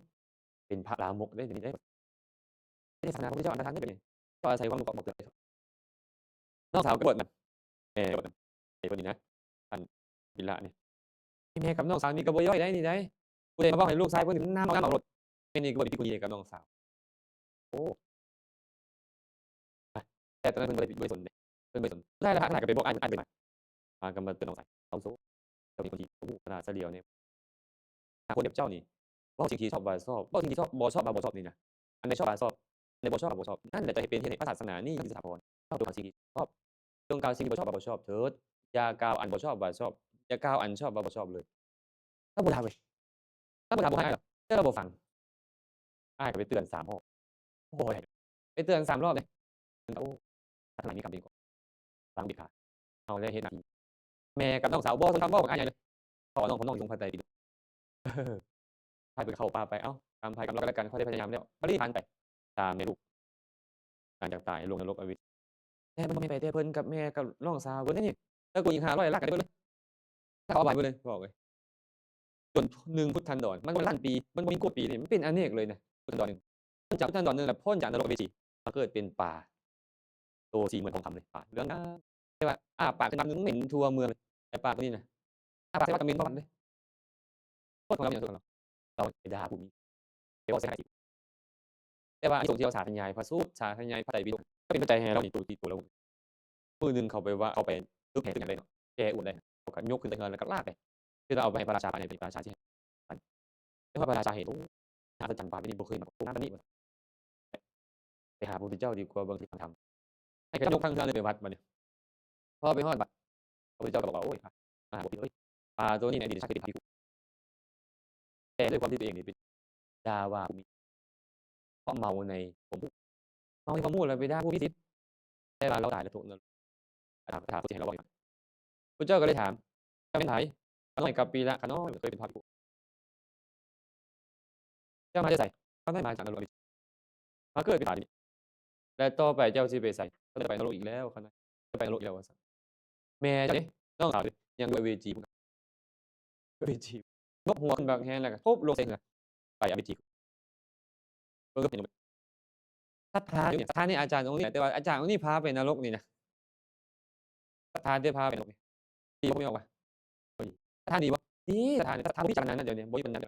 ເປັນພະລາມົກເດ້ ດຽວນີ້ເດ້ ເທດສະໜາຂອງພະເຈົ້າອັນຕະທານເດ້ ດຽວນີ້ ກໍອາໄສຄວາມຮູ້ເກາະໝອກເຕືອນ ນ້ອງສາວກໍບວດນຳ ແມ່ບວດນຳ ໄອ້ຄົນນີ້ນະ ອັນ ບິລານີ້ ແມ່ກັບນ້ອງສາວນີ້ກໍບໍ່ຍ່ອຍໃດນີ້ໃດ ຜູ້ໃດມາເວົ້າໃຫ້ລູກຊາຍເພິ່ນນີ້ນຳເອົານຳເອົາໂລດ ແມ່ນີ້ກໍບໍ່ໄດ້ມີຜູ້ດີໃດກັບນ້ອງສາວ ໂອ້ ແຕ່ຕອນນັ້ນເພິ່ນບໍ່ໄດ້ ບໍ່ໄດ້ສົນເດ້ ເພິ່ນບໍ່ໄດ້ສົນ ສຸດທ້າຍແລ້ວພະທັງຫຼາຍກໍໄປບອກອ້າຍເພິ່ນ ອ້າຍເພິ່ນມາ ພາກັນມາເຕືອນນ້ອງຊາຍ ເອົາໂຊ ເຈົ້າເປັນຄົນທີ່ບໍ່ຮູ້ພາສາສະຫຼຽວແນວ ຖ້າຄົນແບບເຈົ້ານີ້ ເວົ້າສິ່ງທີ່ຊອບວ່າຊອບ ເວົ້າສິ່ງທີ່ຊອບ ບໍ່ຊອບວ່າບໍ່ຊອບນີ້ນະ ອັນໃດຊອບວ່າຊອບ ອັນໃດບໍ່ຊອບວ່າບໍ່ຊອບ ນັ້ນແຫຼະຈະເຮັດເປັນເຫດໃຫ້ພະສາສະໜານີ້ມີສະຖາບອນ ເຈົ້າຈົ່ງເອົາສິ່ງທີ່ຊອບ ຈົ່ງກ່າວສິ່ງທີ່ບໍ່ຊອບວ່າບໍ່ຊອບເຖີດ ຢ່າກ່າວອັນບໍ່ຊອບວ່າຊອບ ຢ່າກ່າວອັນຊອບວ່າບໍ່ຊອບເລີຍ. ລາວບໍ່ຮັບເວີຍ ລາວບໍ່ຮັບ ບໍ່ໃຫ້ອ້າຍດອກ ແຕ່ລາວບໍ່ຟັງ ອ້າຍກໍໄປເຕືອນສາມຮອບ ບໍ່ໄດ້ ໄປເຕືອນສາມຮອບເດ້ ເພິ່ນກໍ ໂອ້ ຖ້າທາງໃນມີກຳເປັນຂອງ ຟັງເດັດຂາດ ເຮົາໄດ້ເຮັດໜ້າທີ່ ແມ່ກັບນ້ອງສາວບໍ່ສົນຄຳເວົ້າບັກອ້າຍໃຫຍ່ເລີຍ ເພາະວ່ານ້ອງເພິ່ນນ້ອງຢູ່ໂຮງພະໄຕປິດົກ ພາເພິ່ນເຂົ້າປ່າໄປ ເອົ້າ ກຳໃຜກຳລາວກັນລະກັນ ຂ້ອຍໄດ້ພະຍາຍາມແລ້ວ ບັດນີ້ຜ່ານໄປ ສາມແມ່ລູກ ຫຼັງຈາກຕາຍລົງນະລົກອະເວ ແຕ່ມັນບໍ່ແມ່ນໄປແຕ່ເພິ່ນກັບແມ່ກັບນ້ອງສາວເພິ່ນເດ້ນີ້ ແລ້ວກໍອີກຫ້າຮ້ອຍຫຼັກກໍໄດ້ເບິດເລີຍ ແລ້ວເອົາໄປເບິດເລີຍ ບອກເລີຍ ຈົນໜຶ່ງພຸດທັນດອນ ມັນບໍ່ລ້ານປີ ມັນບໍ່ມີກວດປີເດ້ ມັນເປັນອາເນກເລີຍນະ ພຸດທັນດອນໜຶ່ງ ພົ້ນຈາກພຸດທັນດອນໜຶ່ງແລ້ວ ພົ້ນຈາກນະລົກອະເວຈີ ມາເກີດເປັນປາ ໂຕສີເໝືອນທອງຄຳເລີຍ ປາເຫຼືອງງາມ ແຕ່ວ່າອ້າປາກຂຶ້ນມາໜຶ່ງເໝັນທົ່ວເມືອງເລີຍ ແຕ່ປາກຕົວນີ້ນະ ອ້າປາກໃສ່ວ່າກະເໝັນບໍ່ຫວັນເດ້ ໂຄດຂອງລາວເປັນຫຍັງ ໂຄດຂອງລາວ ລາວໄປດ່າຜູ້ມີ ໄປເວົ້າໃສ່ຮ້າຍ ແຕ່ວ່າອານິສົງທີ່ລາວສາທະຍາຍພະສູດ ສາທະຍາຍພະໄຕປິດົກ ກໍເປັນປັດໄຈໃຫ້ລາວນີ້ໂຕຕິດໂຕລາວ ມື້ໜຶ່ງເຂົາໄປວ່າ ເອົາໄປຕຶກແຫ່ຕຶກຫຍັງໄດ້ເນາະ ແກ່ອວດໄດ້ ເຂົາກໍຍົກຂຶ້ນແຕ່ເຮືອນ ແລ້ວກໍລາກໄປ ຄືລາວເອົາໄປໃຫ້ພະລາຊາ ໃຫ້ພະລາຊາຊິ ແຕ່ວ່າພະລາຊາເຫັນ ໂອ້ ມະຫັດສະຈັນ ປານນີ້ບໍ່ເຄີຍມາ ໂອ້ ມາປານນີ້ ໄປຫາພະພຸດທະເຈົ້າດີກວ່າ ເບິ່ງທີ່ທຳ ໃຫ້ເຂົາຍົກທັງເຮືອນເລີຍໄປວັດບັດນີ້ ພໍໄປຮອດວັດ ພະພຸດທະເຈົ້າກໍບອກວ່າ ໂອ້ຍ ມະຫາບົພິດເອີຍ ປາໂຕນີ້ໃນອະດີດຊາດເຄີຍເປັນພະພິກຂຸ ຕ່ດ້ວຍຄວາມທີ່ຕົວເອງນີ້ເປັນ ດ່າວ່າຜູ້ມີ ເພາະເມົາໃນຄວາມຮູ້ ເມົາໃນຄວາມຮູ້ແລ້ວໄປດ່າຜູ້ມີສິດ ແຕ່ວ່າລາວຕາຍແລ້ວຕົກນະລົກ ອາຈານກໍຖາມ ເຂົາຊິໃຫ້ລາວເວົ້າຫຍັງ ພະເຈົ້າກໍເລີຍຖາມ ເຈົ້າແມ່ນໃຜ? ຂ້ານ້ອຍກັບປີລະ ຂ້ານ້ອຍເຄີຍເປັນພະພິກຂຸ ເຈົ້າມາແຕ່ໃສ? ຂ້ານ້ອຍມາຈາກນະລົກອະເວຈີ ມາເກີດເປັນປານີ້ ແລະຕໍ່ໄປເຈົ້າຊິໄປໃສ? ຂ້ານ້ອຍໄປນະລົກອີກແລ້ວ ຂ້ານ້ອຍໄປນະລົກອີກແລ້ວວ່າຊັ້ນ. ແມ່ເຈົ້າເດ້ ນ້ອງສາວເດ້ ຍັງຢູ່ອະເວຈີພຸ້ນ ເວທີ ຕົບຫົວຂຶ້ນບັກແຮງ ແລ້ວກໍທຸບລົງໃສ່ເຮືອ ໄປອາເວຈີ ເບິ່ງເປັນຫຍັງ ສັດທາຢູ່ນີ້ ສັດທາໃນອາຈານອົງນີ້ ແຕ່ວ່າອາຈານອົງນີ້ພາໄປນະລົກນີ້ນະ ສັດທາແຕ່ພາໄປນະລົກນີ້ ດີບໍ່ ບໍ່ອອກວ່າ ເອີ ສັດທາດີບໍ່? ດີ ສັດທານີ້ ສັດທາບໍ່ມີຈັກອັນນັ້ນ ດຽວນີ້ບໍ່ມີປັນຍາ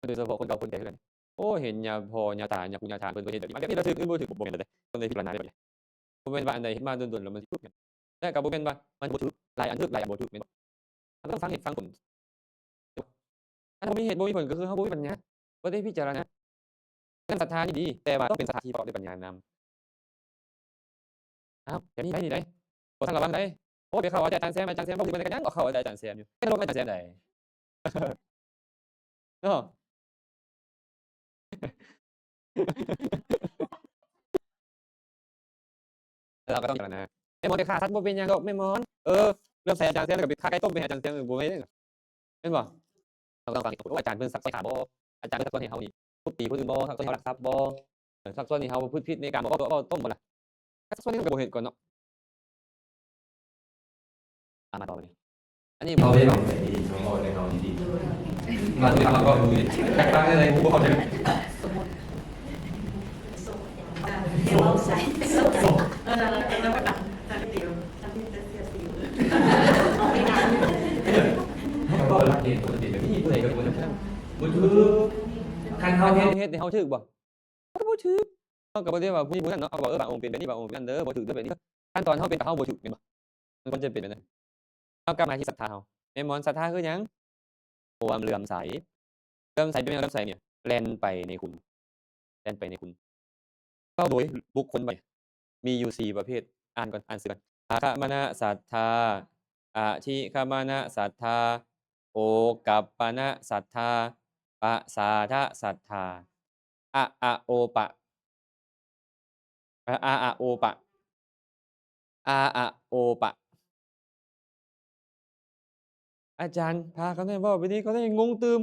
ໂດຍສະເພາະຄົນເກົ່າຄົນແກ່ຄືກັນ ໂອ້ ເຫັນຍາພໍ່ຍາຕາຍາປູຍາທາເພິ່ນ ເພິ່ນເຮັດແບບນີ້ ແບບນີ້ລະຖືກ ມັນບໍ່ຖືກ ບໍ່ແມ່ນແລ້ວເດ້ ຄົນໃດຜິດລະນາດແບບນີ້ ບໍ່ແມ່ນວ່າອັນໃດເຮັດມາດົນໆ ແລ້ວມັນຊິຖືກ ແມ່ນ ແລະກໍບໍ່ແມ່ນວ່າມັນບໍ່ຖືກ ຫຼາຍອັນຖືກ ຫຼາຍອັນບໍ່ຖືກ ແມ່ນບໍ່? ມັນຕ້ອງຟັງເຫດຟັງຜົນ ອັນບໍ່ມີເຫດບໍ່ມີຜົນກໍຄືເຮົາບໍ່ມີປັນຍາ ບໍ່ໄດ້ພິຈາລະນາ. ສະນັ້ນ ສັດທານີ້ດີ ແຕ່ວ່າຕ້ອງເປັນສັດທາທີ່ປະກອບດ້ວຍປັນຍານຳ. ອ້າວ ແບບນີ້ໄດ້ນີ້ໄດ໋ ບໍ່ທັນລະວັງໄດ໋. ໂອ້ ໄປເຂົ້າອາຈານແຊມ ອາຈານແຊມບໍ່ຖືກປານໃດກໍຍັງອອກເຂົ້າອາຈານແຊມຢູ່ ແຕ່ລົງອາຈານແຊມໄດ໋ ເນາະ. ເອີ ເຮົາກໍຕ້ອງ ແມ່ໝອນໄປຂ້າສັດບໍ່ເປັນຫຍັງດອກແມ່ໝອນ ເອີ ເລື່ອມໃສອາຈານແຊມ ແລ້ວກໍໄປຂ້າໄກ່ຕົ້ມໄປໃຫ້ອາຈານແຊມ ເອີ ບໍ່ແມ່ນ ແມ່ນບໍ່? ເຮົາກໍຕ້ອງຟັງ ໂອ້ ອາຈານເພິ່ນຊັກຊວນຂ້າບໍ່? ອາຈານເພິ່ນຊັກຊວນໃຫ້ເຮົານີ້ທຸບຕີຜູ້ອື່ນບໍ່? ຊັກຊວນໃຫ້ເຮົາລັກຊັບບໍ່? ຊັກຊວນໃຫ້ເຮົາປະພຶດຜິດໃນການບໍ່? ເວົ້າ ເວົ້າ ເວົ້າຕົ້ມບໍ່ລະ? ຊັກຊວນນີ້ມັນກໍບໍ່ເຮັດກ່ອນເນາະ. ອ່າ ມາຕໍ່ໄປນີ້ ອັນນີ້ເວົ້າໄດ້ເວົ້າໃສ່ດີໆ ເວົ້າໄດ້ເວົ້າດີໆ ມາເວົ້າເວົ້າດີໆ ແຕກຕ່າງໄດ້ໃດ ຮູ້ບໍ່ເຂົ້າໃຈ ສົມມຸດ ສົມມຸດ ອ່າ ເວົ້າໃສ່ ສົມມຸດ ເອີ ແລ້ວກໍຕັ້ງສະຕິ ຕັ້ງສະຕິ ເຮົາກໍເວົ້າຫຼັກເກນປົກກະຕິແບບນີ້ ຜູ້ໃດກໍບໍ່ຖືກ ບໍ່ຖືກ ຄັນເຮົາເຮັດ ເຮົາເຮັດໃຫ້ເຮົາຖືກບໍ່? ມັນກໍບໍ່ຖືກ ເຮົາກໍບໍ່ໄດ້ວ່າຜູ້ນີ້ຜູ້ນັ້ນເນາະ ເຮົາກໍວ່າ ເອີ ບາງອົງເປັນແບບນີ້ ບາງອົງເປັນແບບນັ້ນເດີ ບໍ່ຖືກເດີ ແບບນີ້ ຂັ້ນຕອນເຮົາເປັນ ເຮົາບໍ່ຖືກ ແມ່ນບໍ່? ມັນຄວນຈະເປັນແບບນັ້ນ. ເຮົາກັບມາທີ່ສັດທາເຮົາ ແມ່ໝອນ ສັດທາຄືຫຍັງ? ຄວາມເຫຼື້ອມໃສ ເຫຼື້ອມໃສເປັນຫຍັງ? ເຫຼື້ອມໃສນີ້ແລ່ນໄປໃນຄຸນ ແລ່ນໄປໃນຄຸນ ເວົ້າໂດຍບຸກຄົນ ບັດນີ້ມີຢູ່ສີ່ປະເພດ ອ່ານກ່ອນ ອ່ານຊື່ກ່ອນ ອາຄະມະນະສັດທາ ອະທິຄະມະນະສັດທາ ໂອກັບປະນະສັດທາ ປະສາທະສັດທາ ອະອະໂອປະ ອາອະໂອປະ ອາອະໂອປະ. ອາຈານພາເຂົາແນ່ເວົ້າແບບນີ້ ເຂົາແນ່ງົງຕື່ມ.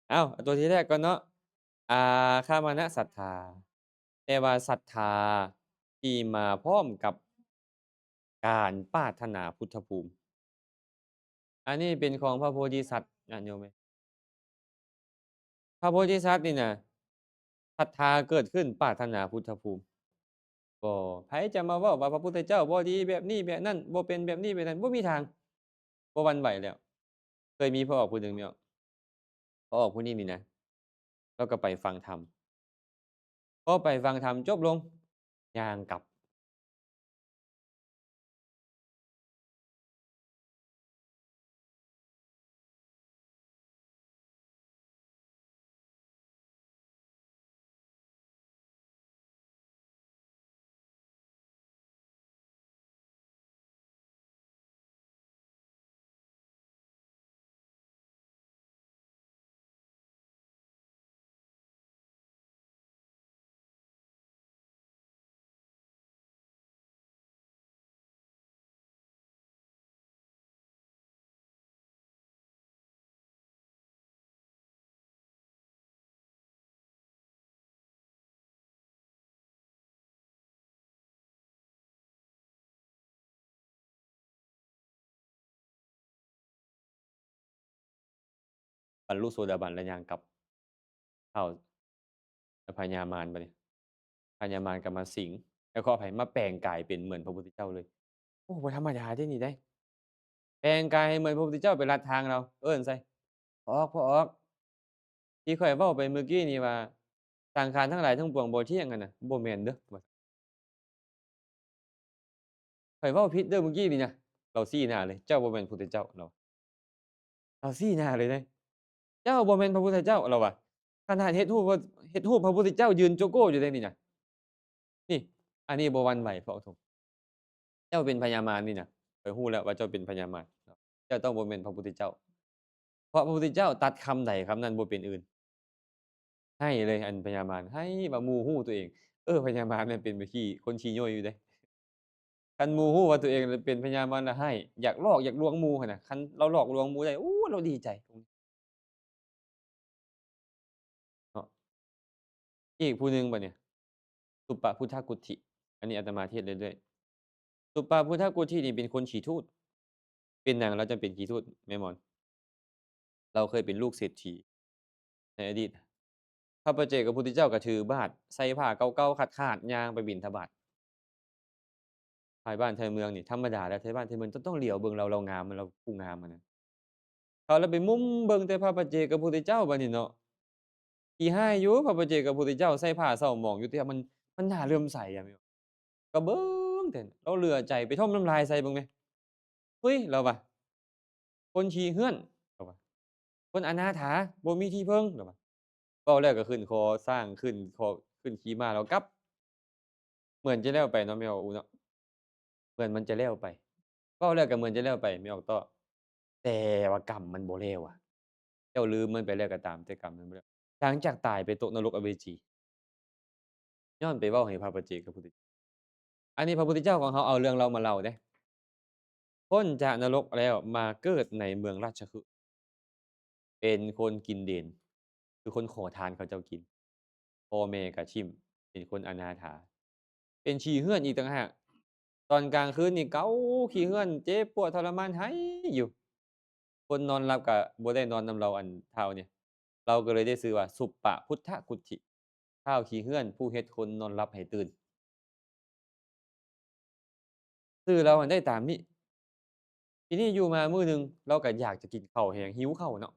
ເອົາ ເອົາຕົວທີແລກກ່ອນເນາະ ອາຄາມະນະສັດທາ ແປວ່າສັດທາທີ່ມາພ້ອມກັບການປາດຖະໜາພຸດທະພູມ. ອັນນີ້ເປັນຂອງພະໂພທິສັດ ຍາດໂຍມເອີຍ. ພະໂພທິສັດນີ້ນະ ສັດທາເກີດຂຶ້ນປາດຖະໜາພຸດທະພູມ. ບໍ່ ໃຜຈະມາເວົ້າວ່າພະພຸດທະເຈົ້າບໍ່ດີແບບນີ້ແບບນັ້ນ ບໍ່ເປັນແບບນີ້ແບບນັ້ນ ບໍ່ມີທາງ ບໍ່ຫວັ່ນໄຫວແລ້ວ. ເຄີຍມີພໍ່ອອກຜູ້ໜຶ່ງ ແມ່ນບໍ່? ພໍ່ອອກຜູ້ນີ້ນີ້ນະ ລາວກໍໄປຟັງທຳ ພໍໄປຟັງທຳຈົບລົງ ຍ່າງກັບ. ບັນລຸໂສດາບັນແລ້ວຍ່າງກັບ. ເອົາ ພະຍາມານບາດນີ້ ພະຍາມານກໍມາສິງ ແລ້ວຂໍອະໄພ ມາແປງກາຍເປັນເໝືອນພະພຸດທະເຈົ້າເລີຍ. ໂອ້ ບໍ່ທຳມະດາເດ້ນີ້ໄດ໋ ແປງກາຍໃຫ້ເໝືອນພະພຸດທະເຈົ້າໄປລັດທາງລາວ ເອີ້ນໃສ່ ພໍ່ອອກ ພໍ່ອອກ ທີ່ຂ້ອຍເວົ້າໄປມື້ກີ້ນີ້ວ່າ ສັງຂານທັງຫຼາຍທັງປວງບໍ່ທ່ຽງຫັ້ນນະ ບໍ່ແມ່ນເດີ້ ວ່າ ຂ້ອຍເວົ້າຜິດເດີ້ມື້ກີ້ນີ້ນະ. ລາວຊີ້ໜ້າເລີຍ ເຈົ້າບໍ່ແມ່ນພຸດທະເຈົ້າ ລາວ ລາວຊີ້ໜ້າເລີຍເດ້ ເຈົ້າບໍ່ແມ່ນພະພຸດທະເຈົ້າ ລາວວ່າ. ຂະໜາດເຮັດຮູບ ເຮັດຮູບພະພຸດທະເຈົ້າຢືນໂຈໂກ້ຢູ່ເດ້ນີ້ນະ. ນີ້ ອັນນີ້ບໍ່ຫວັ່ນໄຫວ ພະອົງ ເຈົ້າເປັນພະຍາມານນີ້ນະ ຂ້ອຍຮູ້ແລ້ວວ່າເຈົ້າເປັນພະຍາມານ ເຈົ້າຕ້ອງບໍ່ແມ່ນພະພຸດທະເຈົ້າ ເພາະພະພຸດທະເຈົ້າຕັດຄຳໃດຄຳນັ້ນບໍ່ເປັນອື່ນ. ໄຫ້ເລີຍ ອັນພະຍາມານ ໄຫ້ວ່າໝູ່ຮູ້ຕົວເອງ. ເອີ ພະຍາມານແມ່ນເປັນຂີ້ ຄົນຂີ້ຫຍ້ອຍຢູ່ເດ້. ຄັນໝູ່ຮູ້ວ່າຕົວເອງເປັນພະຍາມານລະໄຫ້ ຢາກຫຼອກຢາກລວງໝູ່ຫັ້ນນະ. ຄັນລາວຫຼອກລວງໝູ່ໄດ້ ໂອ້ ລາວດີໃຈເນາະ. ອີກຜູ້ໜຶ່ງບັດນີ້ ສຸປະພຸດທະກຸດຖິ ອັນນີ້ອາດຕະມາເທດເລື້ອຍໆ. ສຸປະພຸດທະກຸດຖິນີ້ເປັນຄົນຂີ້ທູດ. ເປັນຫຍັງລາວຈັ່ງເປັນຂີ້ທູດ ແມ່ໝອນ? ລາວເຄີຍເປັນລູກເສດຖີໃນອະດີດ. ພະປັດເຈກະພຸດທະເຈົ້າກໍຖືບາດ ໃສ່ຜ້າເກົ່າໆຂາດໆ ຍ່າງໄປບິນທະບາດ. ໄທບ້ານໄທເມືອງນີ້ທຳມະດາແລ້ວ ໄທບ້ານໄທເມືອງຕ້ອງຫຼຽວເບິ່ງລາວ ລາວງາມ ລາວຜູ້ງາມຫັ້ນນະ. ເຂົາລະໄປມຸມເບິ່ງແຕ່ພະປັດເຈກະພຸດທະເຈົ້າບາດນີ້ເນາະ. ຂີ້ຮ້າຍຢູ່ ພະປັດເຈກະພຸດທະເຈົ້າໃສ່ຜ້າເສົ້າໝອງຢູ່ ແຕ່ມັນ ມັນໜ້າເຫຼື້ອມໃສອະ ແມ່ນບໍ່? ກໍເບິ່ງແຕ່ລາວເຫຼືອໃຈ ໄປຖົມນ້ຳລາຍໃສ່ເບິ່ງແມ. ເຮີ້ຍ ລາວວ່າ ຄົນຂີ້ເຮືອນ ລາວວ່າ ຄົນອະນາຖາ ບໍ່ມີທີ່ເພິ່ງ ລາວວ່າ. ເວົ້າແລ້ວກໍຂຶ້ນຄໍຊ້າງ ຂຶ້ນຄໍ ຂຶ້ນຂີ່ມ້າລາວກັບ. ເໝືອນຈະແລ້ວໄປເນາະ ແມ່ອອກອູເນາະ ເໝືອນມັນຈະແລ້ວໄປ. ເວົ້າແລ້ວກໍເໝືອນຈະແລ້ວໄປ ແມ່ອອກຕໍ່ ແຕ່ວ່າກຳມັນບໍ່ແລ້ວອະ. ເຈົ້າລືມມັນໄປແລ້ວກໍຕາມ ແຕ່ກຳມັນບໍ່ແລ້ວ. ຫຼັງຈາກຕາຍໄປຕົກນະລົກອະເວຈີ ຍ້ອນໄປເວົ້າໃຫ້ພະປັດເຈກະພຸດທະເຈົ້າ. ອັນນີ້ພະພຸດທະເຈົ້າຂອງເຮົາເອົາເລື່ອງລາວມາເລົ່າເດ້. ພົ້ນຈາກນະລົກແລ້ວມາເກີດໃນເມືອງລາຊະຄຶ ເປັນຄົນກິນເດນ ຄືຄົນຂໍທານເຂົາເຈົ້າກິນ. ພໍ່ແມ່ກະຖິ້ມ ເປັນຄົນອະນາຖາ ເປັນຂີ້ເຫື່ອນອີກຕ່າງຫາກ. ຕອນກາງຄືນນີ້ເກົາຂີ້ເຫື່ອນ ເຈັບປວດທໍລະມານ ໄຫ້ຢູ່. ຄົນນອນຫຼັບກະບໍ່ໄດ້ນອນນຳລາວ ອັນທ້າວນີ້ ລາວກໍເລີຍໄດ້ຊື່ວ່າ ສຸປະພຸດທະກຸດຖິ ທ້າວຂີ້ເຫື່ອນ ຜູ້ເຮັດຄົນນອນຫຼັບໃຫ້ຕື່ນ. ຊື່ລາວຫັ້ນໄດ້ຕາມນີ້. ທີນີ້ຢູ່ມາມື້ໜຶ່ງ ລາວກໍຢາກຈະກິນເຂົ້າແຮງ ຫິວເຂົ້າເນາະ.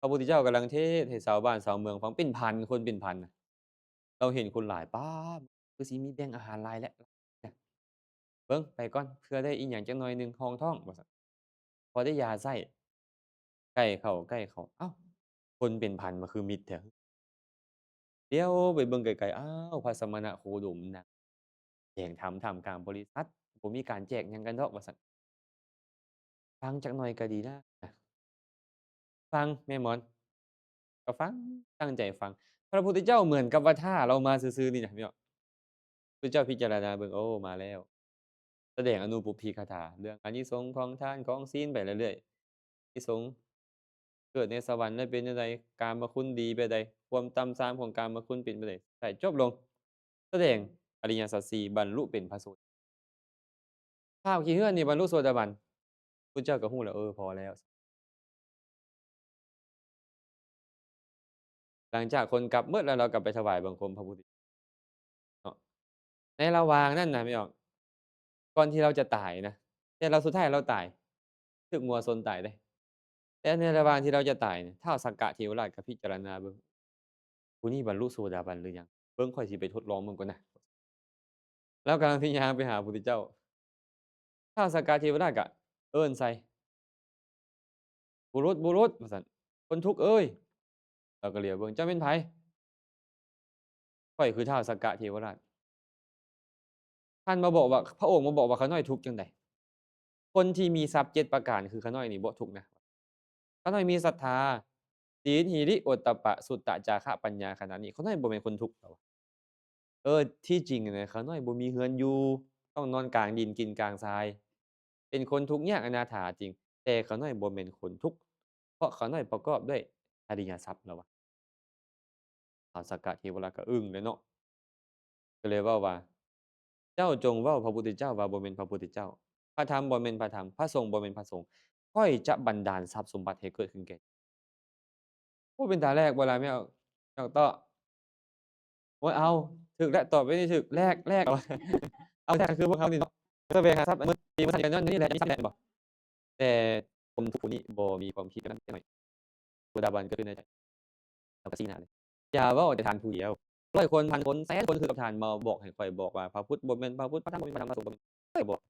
ພະພຸດທະເຈົ້າກຳລັງເທດໃຫ້ຊາວບ້ານຊາວເມືອງຟັງ ເປັນພັນ ຄົນເປັນພັນນະ. ລາວເຫັນຄົນຫຼາຍ ປ້າດ ຄືຊິມີແບ່ງອາຫານຫຼາຍແຫຼະ. ເບິ່ງໄປກ່ອນ ເພື່ອໄດ້ອີ່ຫຍັງຈັກໜ້ອຍໜຶ່ງຮອງທ້ອງ ວ່າຊັ້ນ. ພໍໄດ້ຢາໃຊ້ ໃກ້ເຂົ້າ ໃກ້ເຂົ້າ ເອົ້າ ຄົນເປັນພັນມາຄືມິດແທ້. ຫຼຽວໄປເບິ່ງໄກໆ ອ້າວ ພະສະມະນະໂຄດົມນັ່ງແຈງທຳທ່າມກາງບໍລິສັດ ບໍ່ມີການແຈກຫຍັງກັນດອກ ວ່າຊັ້ນ. ຟັງຈັກໜ້ອຍກໍດີນະ. ຟັງແມ່ໝອນ ກໍຟັງ ຕັ້ງໃຈຟັງ. ພະພຸດທະເຈົ້າເໝືອນກັບວ່າຖ້າລາວມາຊື່ໆນີ້ນະ ພີ່ນ້ອງ. ພະເຈົ້າພິຈາລະນາເບິ່ງ ໂອ້ ມາແລ້ວ. ສະແດງອະນຸປຸບພິກະຖາ ເລື່ອງອານິສົງຂອງທານຂອງສິນໄປເລື້ອຍໆ. ອານິສົງ ກີດໃນສະຫວັນແລ້ວເປັນແນວໃດ? ກາມະຄຸນດີແບບໃດ? ຄວາມຕ່ຳຊາມຂອງກາມະຄຸນເປັນແບບໃດ? ໄດ້ຈົບລົງ ສະແດງອະລິຍະສັດສີ່ ບັນລຸເປັນພະໂສ ທ້າວຂີ້ເຫື່ອນີ້ບັນລຸໂສດາບັນ ພຸດທະເຈົ້າກໍຮູ້ແລ້ວ ເອີ ພໍແລ້ວ. ຫຼັງຈາກຄົນກັບໝົດແລ້ວ ລາວກໍໄປຖວາຍບັງຄົມພະພຸດທະເຈົ້າເນາະ. ໃນລະຫວ່າງນັ້ນນະ ແມ່ນບໍ່ ກ່ອນທີ່ລາວຈະຕາຍນະ ແຕ່ລາວ ສຸດທ້າຍລາວຕາຍ ຖືກງົວຊົນຕາຍເດ້. ແຕ່ໃນລະຫວ່າງທີ່ລາວຈະຕາຍນະ ທ້າວສັກກະເທວະລາດກໍພິຈາລະນາເບິ່ງ ຜູ້ນີ້ບັນລຸໂສດາບັນຫຼືຍັງ? ເບິ່ງ ຂ້ອຍຊິໄປທົດລອງເບິ່ງກ່ອນນະ. ລາວກຳລັງຊິຍ່າງໄປຫາພະພຸດທະເຈົ້າ ທ້າວສັກກະເທວະລາດກະເອີ້ນໃສ່ ບຸລຸດ ບຸລຸດ ວ່າຊັ້ນ ຄົນທຸກເອີຍ. ລາວກໍຫຼຽວເບິ່ງ ເຈົ້າແມ່ນໃຜ? ຂ້ອຍຄືທ້າວສັກກະເທວະລາດ. ທ່ານມາບອກວ່າ ພະອົງມາບອກວ່າຂ້ານ້ອຍທຸກຈັ່ງໃດ? ຄົນທີ່ມີຊັບເຈັດປະການຄືຂ້ານ້ອຍນີ້ບໍ່ທຸກນະ. ຂ້ານ້ອຍມີສັດທາ ສີນ ຫິລິ ໂອດຕະປະ ສຸດຕະ ຈາຄະ ປັນຍາ ຂະນາດນີ້ ຂ້ານ້ອຍບໍ່ແມ່ນຄົນທຸກ. ເອີ ທີ່ຈິງນະ ຂ້ານ້ອຍບໍ່ມີເຮືອນຢູ່ ຕ້ອງນອນກາງດິນ ກິນກາງຊາຍ ເປັນຄົນທຸກຍາກອະນາຖາຈິງ ແຕ່ຂ້ານ້ອຍບໍ່ແມ່ນຄົນທຸກ ເພາະຂ້ານ້ອຍປະກອບດ້ວຍອະລິຍະຊັບ ລາວວ່າ. ທ້າວສັກກະເທວະລາດກໍອຶ້ງແລ້ວເນາະ ກໍເລີຍເວົ້າວ່າ ເຈົ້າຈົ່ງເວົ້າພະພຸດທະເຈົ້າວ່າບໍ່ແມ່ນພະພຸດທະເຈົ້າ, ພະທຳບໍ່ແມ່ນພະທຳ, ພະສົງບໍ່ແມ່ນພະສົງ, ຂ້ອຍຈະບັນດານຊັບສົມບັດໃຫ້ເກີດຂຶ້ນແກ່ ໂອ້ ເປັນຕາແລກບໍ່ລະແມ່ນອອກ ແມ່ນອອກເຕາະ? ໂອ້ຍ ເອົາ ຖືກແລ້ວ ຕອບໄວ້ນີ້ຖືກ ແລກ ແລກ ເອົາ ເອົາແທ້ຄືພວກເຮົານີ້ເນາະ ສະແຫວງຫາຊັບ ມື້ ມື້ສັນກັນຍ້ອນນີ້ແຫຼະ ມີຊັບແຫຼະ ແມ່ນບໍ່? ແຕ່ຄົນຜູ້ນີ້ບໍ່ມີຄວາມຄິດແບບນັ້ນຈັກໜ້ອຍ. ໂສດາບັນເກີດຂຶ້ນໃນໃຈ ເຮົາກໍຊີ້ໜ້າເລີຍ. ຢ່າເວົ້າແຕ່ທ່ານຜູ້ດຽວ ຮ້ອຍຄົນ ພັນຄົນ ແສນຄົນຄືກັບທ່ານ ມາບອກໃຫ້ຂ້ອຍບອກວ່າ ພະພຸດບໍ່ແມ່ນພະພຸດ ພະທຳບໍ່ແມ່ນພະທຳ ພະສົງບໍ່ແມ່ນ ຂ້ອຍບອກ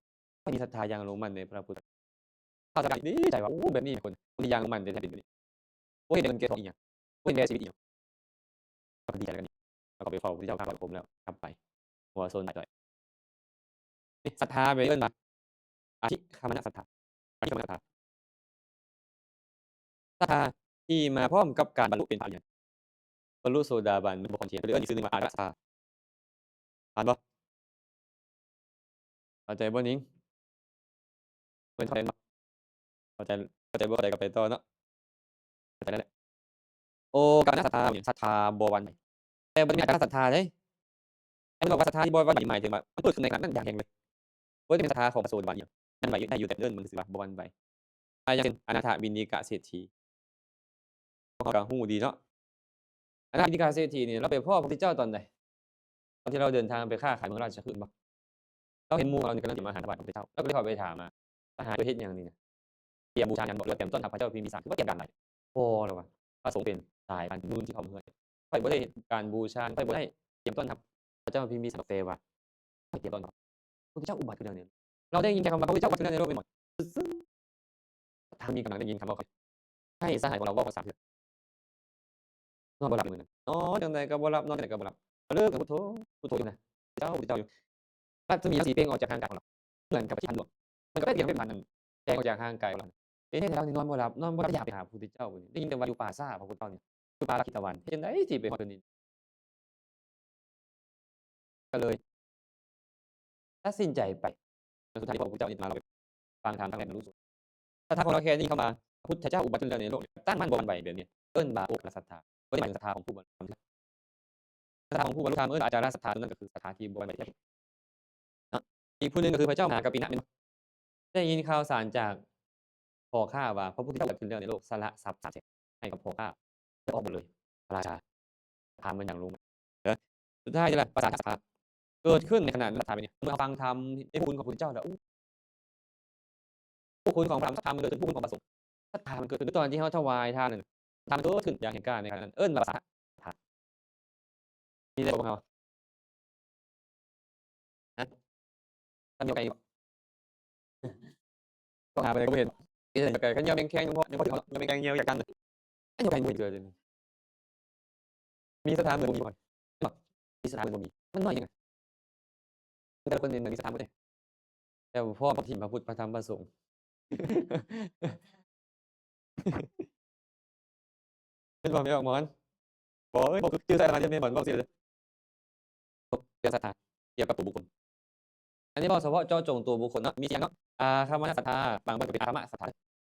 ຂ້ອຍມີສັດທາຢ່າງລົງໝັ້ນໃນພະພຸດທະ ຂ້າພະເຈົ້າດີໃຈວ່າ ໂອ້ ແບບນີ້ຄົນ ຄົນທີ່ຢ່າງໝັ້ນແທ້ໆເປັນແບບນີ້ ບໍ່ເຫັນແກ່ເງິນແກ່ທອງອີ່ຫຍັງ ບໍ່ເຫັນແກ່ຊີວິດອີ່ຫຍັງ ເຂົາກໍດີໃຈແລ້ວກັນນີ້ ເຂົາກໍໄປເຝົ້າພະພຸດທະເຈົ້າ ຂ້າພະອົງແລ້ວ ກັບໄປ ຫົວຊົນຫຼາຍດ້ອຍ. ນີ້ ສັດທາແບບນີ້ເອີ້ນວ່າ ອະທິຄຳມະນະສັດທາ ອະທິຄຳມະນະສັດທາ ສັດທາທີ່ມາພ້ອມກັບການບັນລຸເປັນພະອະລິຍະ ບັນລຸໂສດາບັນ ມັນບໍ່ຄອນເທນ ເອີ້ນອີກຊື່ໜຶ່ງວ່າອາຈາລະສັດທາ. ຜ່ານບໍ່? ເຂົ້າໃຈບໍ່ນິງ? ເພິ່ນເຂົ້າໃຈບໍ່? ເຂົ້າໃຈ ເຂົ້າໃຈບໍ່ເຂົ້າໃຈກໍໄປຕໍ່ເນາະ. ເຂົ້າໃຈແລ້ວແຫຼະ. ໂອການະສັດທາ ສັດທາບໍ່ຫວັ່ນໄຫວ. ແຕ່ບໍ່ໄດ້ມີອາຈາລະສັດທາເດ້. ແຕ່ບອກວ່າສັດທາທີ່ບໍ່ຫວັ່ນໄຫວ ໝາຍເຖິງວ່າມັນເກີດຂຶ້ນໃນຂະນະນັ້ນຢ່າງແຮງເລີຍ. ບໍ່ໄດ້ເປັນສັດທາຂອງພະໂສດາບັນອີ່ຫຍັງ. ຫວັ່ນໄຫວໄດ້ຢູ່ ແຕ່ເອີ້ນມັນຊື່ວ່າບໍ່ຫວັ່ນໄຫວ. ອາ ຢ່າງເຊັ່ນ ອະນາຖະວິນິກະເສດຖີ ພວກເຮົາກໍຮູ້ດີເນາະ. ອະນາຖະວິນິກະເສດຖີນີ້ ລາວໄປພໍ້ພະພຸດທະເຈົ້າຕອນໃດ? ຕອນທີ່ລາວເດີນທາງໄປຄ້າຂາຍເມືອງລາຊະຄຶດບໍ່? ລາວເຫັນໝູ່ຂອງລາວນີ້ກຳລັງຈະມາຫານທະບາດຂອງພະເຈົ້າ ລາວກໍເລີຍເຂົ້າໄປຖາມວ່າ ມາຫາເຈົ້າເຮັດຫຍັງນີ້ນະ? ຕຽມບູຊາຫຍັງບໍ່ ຫຼືວ່າຕຽມຕ້ອນຮັບພະເຈົ້າພິມພິສານ ຄືວ່າຕຽມການຫຼາຍພໍລະວ່າ ພະສົງເປັນສາຍອັນມືນທີ່ເຂົ້າເມືອ ຂ້ອຍບໍ່ໄດ້ເຮັດການບູຊາ ຂ້ອຍບໍ່ໄດ້ຕຽມຕ້ອນຮັບພະເຈົ້າພິມພິສານ ແຕ່ວ່າຂ້ອຍຕຽມຕ້ອນຮັບ ພຸດທະເຈົ້າອຸບັດຄືແນວນີ້ ລາວໄດ້ຍິນແຕ່ຄຳວ່າ ພະພຸດທະເຈົ້າອຸບັດຄືແນວໃນໂລກແມ່ນບໍ່? ຊື່ໆ ທ່ານມີກຳລັງໄດ້ຍິນຄຳເວົ້າ ໃຫ້ສະຫາຍຂອງລາວເວົ້າພາສາເຖື່ອນ ນອນບໍ່ຫຼັບມື້ນັ້ນ ນອນຈັ່ງໃດກໍບໍ່ຫຼັບ ນອນຈັ່ງໃດກໍບໍ່ຫຼັບ ລະເລີກກັບພຸດໂທ ພຸດໂທຢູ່ນະ ເຈົ້າ ພຸດທະເຈົ້າຢູ່ ລັດສະໝີລັງສີເປັ່ງອອກຈາກຮ່າງກາຍຂອງລາວ ເໝືອນກັບປະທີບພັນດວງ ມັນກໍໄປປ່ຽນເປັນພັນອັນແຕກອອກຈາກຮ່າງກາຍຂອງລາວ ເປັນແທ້ລາວນີ້ນອນບໍ່ຫຼັບ ນອນບໍ່ຫຼັບ ຢາກໄປຫາພະພຸດທະເຈົ້ານີ້ ໄດ້ຍິນແຕ່ວ່າຢູ່ປ່າຊ້າ ພະພຸດທະເຈົ້ານີ້ ຢູ່ປ່າລັກຂິດຕະວັນ ເຮັດຈັ່ງໃດຊິໄປຮອດຈຸດນີ້? ກໍເລີຍຕັດສິນໃຈໄປ ແລ້ວສຸດທ້າຍ ພະພຸດທະເຈົ້ານີ້ມາເລົ່າ ຟັງທຳຄັ້ງແລກໃນໂລກ ສັດທາຂອງລາວແຄ່ນີ້ເຂົ້າມາ ພະພຸດທະເຈົ້າອຸບັດຂຶ້ນແລ້ວໃນໂລກ ຕັ້ງໝັ້ນບໍ່ຫວັ່ນໄຫວແບບນີ້ ເອີ້ນວ່າໂອກາລະສັດທາ ບໍ່ໄດ້ໝາຍເຖິງສັດທາຂອງຜູ້ບໍ່ ສັດທາຂອງຜູ້ບັນລຸທຳ ເອີ້ນອາຈາລະສັດທາ ຕົວນັ້ນກໍຄືສັດທາທີ່ບໍ່ຫວັ່ນໄຫວແທ້ ເນາະ. ອີກຜູ້ໜຶ່ງກໍຄືພະເຈົ້າມະຫາກັບປິນະ ແມ່ນບໍ່? ໄດ້ຍິນຂ່າວສານຈາກພໍ່ຄ້າວ່າ ພະພຸດທະເຈົ້າເກີດຂຶ້ນແລ້ວໃນໂລກ ສະຫຼະຊັບສາມແສນໃຫ້ກັບພໍ່ຄ້າ ເອົາອອກໝົດເລີຍ ພະລາຊາ ຖາມມັນຫຍັງລົງມາ ເອີ ສຸດທ້າຍນີ້ລະ ປະສາດສັດທາ ເກີດຂຶ້ນໃນຂະນະນັ້ນ ສັດທາແບບນີ້ ເມື່ອເຮົາຟັງທຳໃນພະຄຸນຂອງພະພຸດທະເຈົ້າແລ້ວ ໂອ້ ຜູ້ຄຸນຂອງພະທຳ ສັດທາມັນເກີດຂຶ້ນ ຜູ້ຄຸນຂອງພະສົງ ສັດທາມັນເກີດຂຶ້ນ ຄືຕອນທີ່ເຮົາຖວາຍທານນັ້ນ ສັດທາມັນເກີດຂຶ້ນຢ່າງແຮງກ້າໃນຂະນະນັ້ນ ເອີ້ນວ່າປະສາທະ ມີໄດ້ບໍ່ພວກເຮົາ? ຮະ? ທ່ານຢູ່ໄກຢູ່ບໍ່? ຕ້ອງຫາໄປໃດກໍບໍ່ເຫັນ ເອີ ໄກ ຄັນຍ່ຽວແມງແຄງ ຍັງພໍ ຍັງພໍຖືກເອົາເນາະ ຍ່ຽວແມງແຄງ ຍ່ຽວຢາກກັນ ອັນຍ່ຽວໄກບໍ່ເຫັນເທື່ອເດ. ມີສັດທາເໝືອນບໍ່ມີບໍ່? ມີສັດທາເໝືອນບໍ່ມີ ມັນນ້ອຍຫຍັງ? ແຕ່ລະຄົນນີ້ມັນມີສັດທາໝົດເດ້ ແຕ່ພໍມາຖິ້ມພະພຸດ ພະທຳ ພະສົງ ແມ່ນບໍ່ ແມ່ນບໍ່ໝອນ? ບໍ່ ເອີຍ ບໍ່ຄືຈື່ໃສ່ອາມານ ແມ່ນບໍ່ ເວົ້າຊິເດີ ເລື່ອງສັດທາ ກ່ຽວກັບຕົວບຸກຄົນ ອັນນີ້ເວົ້າສະເພາະເຈາະຈົງຕົວບຸກຄົນເນາະ ມີສຽງເນາະ ອາຄະມະນະສັດທາ ບາງບ່ອນກໍເປັນອາຄະມະສັດທາ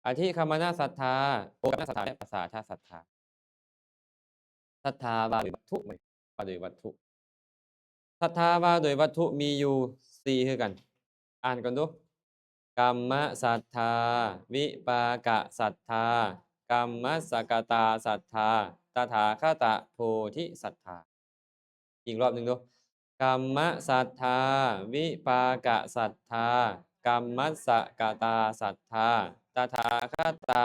ອ ອະທິກຳມະນະສັດທາ, ໂອກຳມະນະສັດທາ ແລະ ປະສາທະສັດທາ. ສັດທາວ່າໂດຍວັດຖຸ ວ່າໂດຍວັດຖຸ. ສັດທາວ່າໂດຍວັດຖຸມີຢູ່ສີ່ຄືກັນ. ອ່ານກ່ອນດູ. ກຳມະສັດທາ, ວິປາກະສັດທາ, ກຳມັດສະກະຕາສັດທາ, ຕະຖາຄະຕະໂພທິສັດທາ. ອີກລອບໜຶ່ງດູ. ກຳມະສັດທາ, ວິປາກະສັດທາ, ກຳມັດສະກະຕາສັດທາ, ຕະຖາຄະຕະ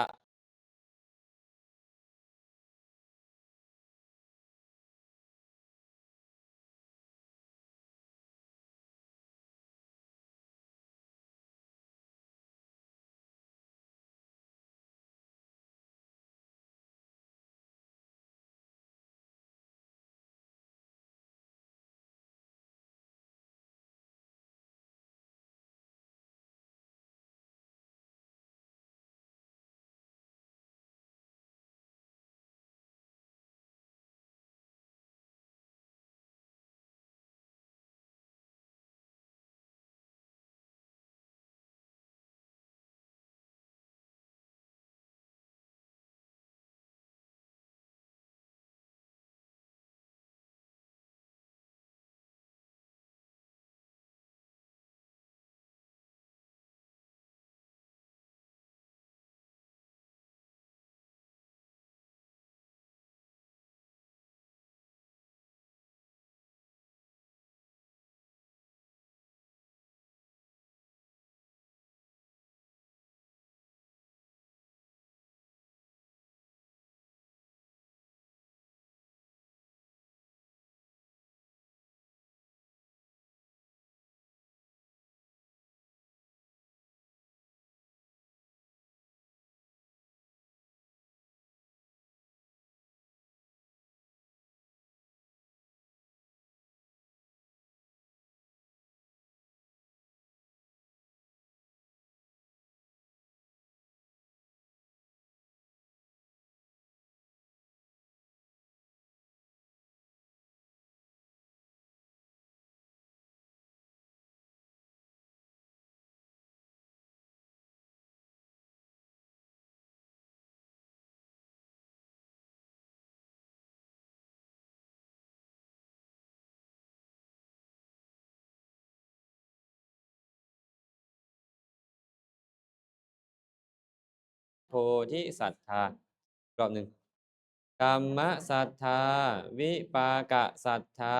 ໂພທິສັດທາ. ອີກລອບໜຶ່ງ. ກຳມະສັດທາ, ວິປາກະສັດທາ,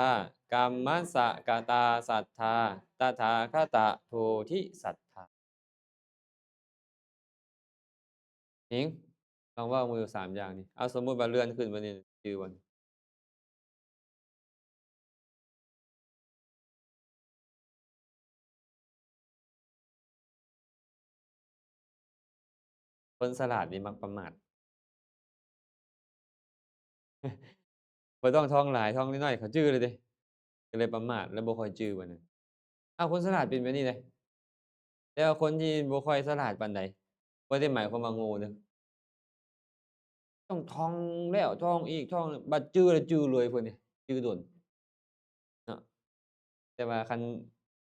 ກຳມັດສະກະຕາສັດທາ, ຕະຖາຄະຕະໂພທິສັດທາ. ເຫັນ? ລອງເວົ້າເບິ່ງດູສາມຢ່າງນີ້. ເອົາ ສົມມຸດວ່າເລື່ອນຂຶ້ນບັດນີ້ ຈື່ບໍ່? ຄົນສະຫຼາດນີ້ມັກປະໝາດ. ບໍ່ຕ້ອງທ່ອງຫຼາຍ, ທ່ອງນ້ອຍໆ ເຂົາຈື່ເລີຍເດ້. ກໍເລີຍປະໝາດ ແລ້ວບໍ່ຄ່ອຍຈື່ບັດນີ້. ອ້າວ ຄົນສະຫຼາດເປັນແບບນີ້ເດ້. ແຕ່ວ່າຄົນທີ່ບໍ່ຄ່ອຍສະຫຼາດປານໃດ ບໍ່ໄດ້ໝາຍຄວາມວ່າໂງ່ເດີ. ຕ້ອງທ່ອງແລ້ວທ່ອງອີກ, ທ່ອງ ບັດຈື່ແລ້ວຈື່ເລີຍ ເພິ່ນນີ້ຈື່ດົນເນາະ. ແຕ່ວ່າຄັນ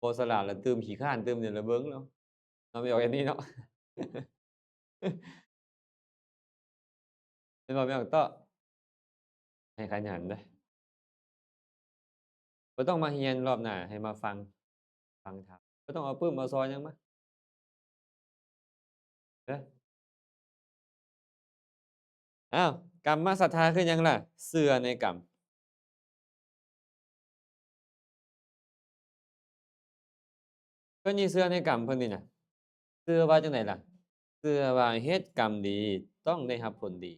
ບໍ່ສະຫຼາດລະຕື່ມຂີ້ຄ້ານ, ຕື່ມຫຍັງລະເບິ່ງເນາະ. ເນາະ ແມ່ນອອກແບບນີ້ເນາະ. ແມ່ນບໍ່ ແມ່ນອອກເຕາະ? ໃຫ້ຂະຫຍັນເດີ້. ບໍ່ຕ້ອງມາຮຽນ, ລອບໜ້າໃຫ້ມາຟັງ, ຟັງຖາມ. ບໍ່ຕ້ອງເອົາປຶ້ມເອົາຊອຫຍັງມາ. ເດີ ອ້າວ ກຳມະສັດທາຄືຫຍັງລະ? ເຊື່ອໃນກຳ. ເພິ່ນນີ້ເຊື່ອໃນກຳເພິ່ນນີ້ນະ. ເຊື່ອວ່າຈັ່ງໃດລະ? ເຊື່ອວ່າເຮັດກຳດີຕ້ອງໄດ້ຮັບຜົນດີ,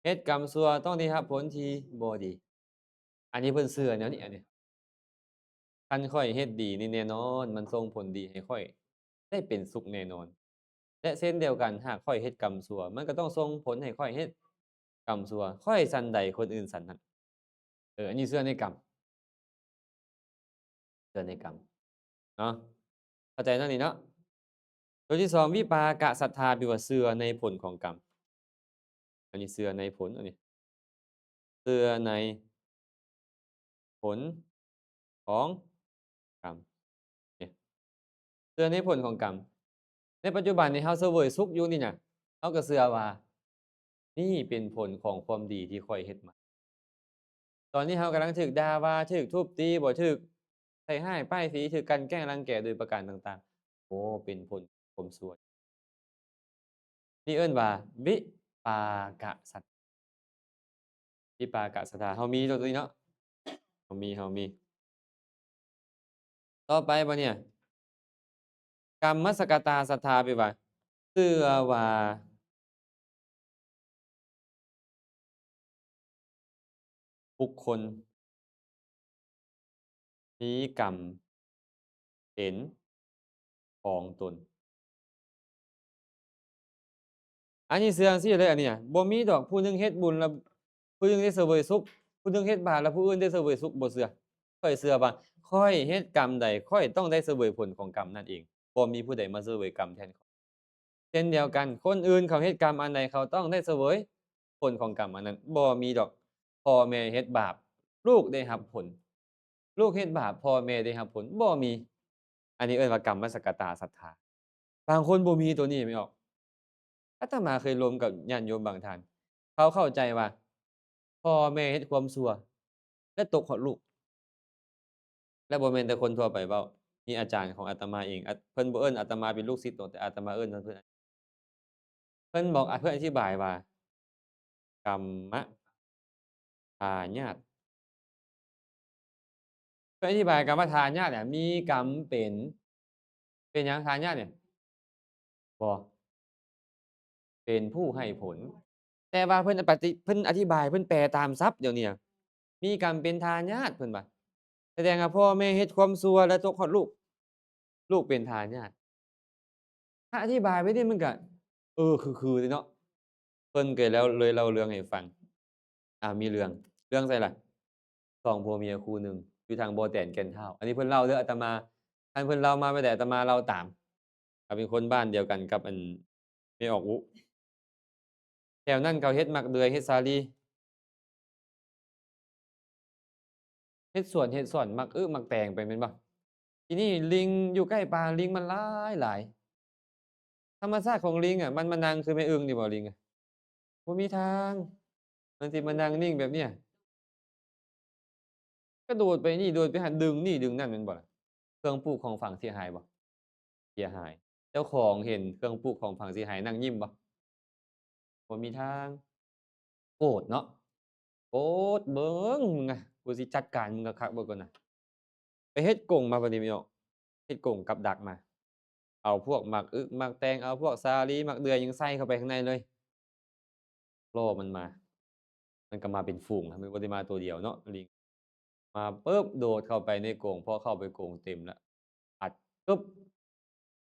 ເຮັດກຳຊົ່ວຕ້ອງໄດ້ຮັບຜົນທີ່ບໍ່ດີ. ອັນນີ້ເພິ່ນເຊື່ອແນວນີ້ ອັນນີ້. ຄັນຂ້ອຍເຮັດດີນີ້ແນ່ນອນ ມັນສົ່ງຜົນດີໃຫ້ຂ້ອຍໄດ້ເປັນສຸກແນ່ນອນ. ແລະ ເຊັ່ນດຽວກັນ ຫາກຂ້ອຍເຮັດກຳຊົ່ວ ມັນກໍຕ້ອງສົ່ງຜົນໃຫ້ຂ້ອຍເຮັດກຳຊົ່ວ. ຂ້ອຍສັນໃດ ຄົນອື່ນສັນນັ້ນ. ເອີ ອັນນີ້ເຊື່ອໃນກຳ. ເຊື່ອໃນກຳເນາະ. ເຂົ້າໃຈເນາະນີ້ເນາະ. ຕົວທີສອງ ວິປາກະສັດທາ ແປວ່າເຊື່ອໃນຜົນຂອງກຳ. ອັນນີ້ເຊື່ອໃນຜົນ, ອັນນີ້ເຊື່ອໃນຜົນຂອງກຳ. ນີ້ ເຊື່ອໃນຜົນຂອງກຳ. ໃນປັດຈຸບັນນີ້ເຮົາສະເຫວີຍສຸກຢູ່ນີ້ນະ, າກໍເຊື່ອວ່າ ນີ້ເປັນຜົນຂອງຄວາມດີທີ່ຂ້ອຍເຮັດມາ. ຕອນນີ້ເຮົາກຳລັງຖືກດ່າວ່າ ຖືກທຸບຕີບໍ ຖືກໃສ່ຮ້າຍປ້າຍສີ ຖືກກັ່ນແກ້ງລັງແກໂດຍປະການຕ່າງໆ ໂອ້ ເປັນຜົນຂອງຄວາມຊົ່ວ. ນີ້ເອີ້ນວ່າ ວິປາກະສັດ ວິປາກະສັດທາ ເຮົາມີຕົວນີ້ເນາະ ເຮົາມີ ເຮົາມີ. ຕໍ່ໄປບາດນີ້ ກຳມະສະກະຕາສັດທາ ແປວ່າ ເຊື່ອວ່າບຸກຄົນມີກຳເປັນຂອງຕົນ. ອັນນີ້ເຊື່ອຈັ່ງຊີ້ເລີຍ ອັນນີ້ນະ ບໍ່ມີດອກຜູ້ໜຶ່ງເຮັດບຸນແລ້ວຜູ້ໜຶ່ງໄດ້ສະເຫວີຍສຸກ ຜູ້ໜຶ່ງເຮັດບາບແລ້ວຜູ້ອື່ນໄດ້ສະເຫວີຍສຸກ ບໍ່ເຊື່ອ. ຂ້ອຍເຊື່ອວ່າ ຂ້ອຍເຮັດກຳໃດ ຂ້ອຍຕ້ອງໄດ້ສະເຫວີຍຜົນຂອງກຳນັ້ນເອງ ບໍ່ມີຜູ້ໃດມາສະເຫວີຍກຳແທນຂ້ອຍ. ເຊັ່ນດຽວກັນ ຄົນອື່ນເຂົາເຮັດກຳອັນໃດ ເຂົາຕ້ອງໄດ້ສະເຫວີຍຜົນຂອງກຳອັນນັ້ນ ບໍ່ມີດອກ. ພໍ່ແມ່ເຮັດບາບ ລູກໄດ້ຮັບຜົນ ລູກເຮັດບາບ ພໍ່ແມ່ໄດ້ຮັບຜົນ ບໍ່ມີ. ອັນນີ້ເອີ້ນວ່າ ກຳມະສະກະຕາສັດທາ. ບາງຄົນບໍ່ມີຕົວນີ້ ແມ່ນອອກ. ອາດຕະມາເຄີຍລົມກັບຍາດໂຍມບາງທ່ານ ເຂົາເຂົ້າໃຈວ່າ ພໍ່ແມ່ເຮັດຄວາມຊົ່ວ ແລະ ຕົກຮອດລູກ. ແລະ ບໍ່ແມ່ນແຕ່ຄົນທົ່ວໄປເວົ້າ ມີອາຈານຂອງອາດຕະມາເອງ ອາ ເພິ່ນບໍ່ເອີ້ນອາດຕະມາເປັນລູກສິດດອກ ແຕ່ອາດຕະມາເອີ້ນເພິ່ນ ເພິ່ນບອກ ອາ ເພິ່ນອະທິບາຍວ່າ ກຳມະທາຍາດ ເພິ່ນອະທິບາຍກຳມະທາຍາດເນຍ ມີກຳເປັນ ເປັນຫຍັງທາຍາດເນຍ? ບໍ່ ເປັນຜູ້ໃຫ້ຜົນ. ແຕ່ວ່າເພິ່ນປະຕິ ເພິ່ນອະທິບາຍ ເພິ່ນແປຕາມສັບດຽວນີ້ ມີກຳເປັນທາຍາດ ເພິ່ນວ່າ ສະແດງວ່າພໍ່ແມ່ເຮັດຄວາມຊົ່ວ ແລ້ວຕົກຮອດລູກ ລູກເປັນທາຍາດ. ຖ້າອະທິບາຍໄປນີ້ມັນກະ ເອີ ຄືໆເດເນາະ. ເພິ່ນກໍແລ້ວ ເລີຍເລົ່າເລື່ອງໃຫ້ຟັງ. ອາ ມີເລື່ອງ ເລື່ອງໃສລະ? ສອງຜົວເມຍຄູ່ໜຶ່ງ ຢູ່ທາງບໍ່ແຕນແກ່ນທ້າວ. ອັນນີ້ເພິ່ນເລົ່າເດີອາດຕະມາ ຄັນເພິ່ນເລົ່າມາແມ່ນໃດອາດຕະມາເລົ່າຕາມ. ເຂົາເປັນຄົນບ້ານດຽວກັນກັບອັນແມ່ອອກອຸ. ແຖວນັ້ນເຂົາເຮັດໝາກເດືອຍ ເຮັດສາລີ ເຮັດສວນເຮັດສອນ ໝາກອຶໝາກແຕງໄປແມ່ນບໍ່? ທີນີ້ລິງຢູ່ໃກ້ປ່າ ລິງມັນຫຼາຍໆ. ທຳມະຊາດຂອງລິງອະ ມັນມານັ່ງຄືແມ່ອຶ່ງນີ້ບໍ່ ລິງອະ? ບໍ່ມີທາງ ມັນຊິມານັ່ງນິ່ງແບບເນີ້ຍ. ກະໂດດໄປນີ້ໂດດໄປຫັ້ນ ດຶງນີ້ດຶງນັ້ນແມ່ນບໍ່ລະ? ເຄື່ອງປູກຂອງຝັງເສຍຫາຍບໍ່? ເສຍຫາຍ. ເຈົ້າຂອງເຫັນເຄື່ອງປູກຂອງຝັງເສຍຫາຍນັ່ງຍິ້ມບໍ່? ບໍ່ມີທາງ. ໂກດເນາະ ໂກດ ເບິ່ງ ມຶງນະ ກູຊິຈັດການມຶງຄັກໆເບິ່ງກ່ອນນະ. ໄປເຮັດກົງມາບັດນີ້ແມ່ນບໍ່? ເຮັດກົງກັບດັກມາ ເອົາພວກໝາກອຶໝາກແຕງ ເອົາພວກສາລີ ໝາກເດືອຍຫຍັງໃສ່ເຂົ້າໄປຂ້າງໃນເລີຍ. ລໍມັນມາ ມັນກໍມາເປັນຝູງ ມັນບໍ່ໄດ້ມາຕົວດຽວເນາະ ລິງ. ມາປຶບ ໂດດເຂົ້າໄປໃນກົງ ພໍເຂົ້າໄປກົງເຕັມລະ ອັດ ປຶບ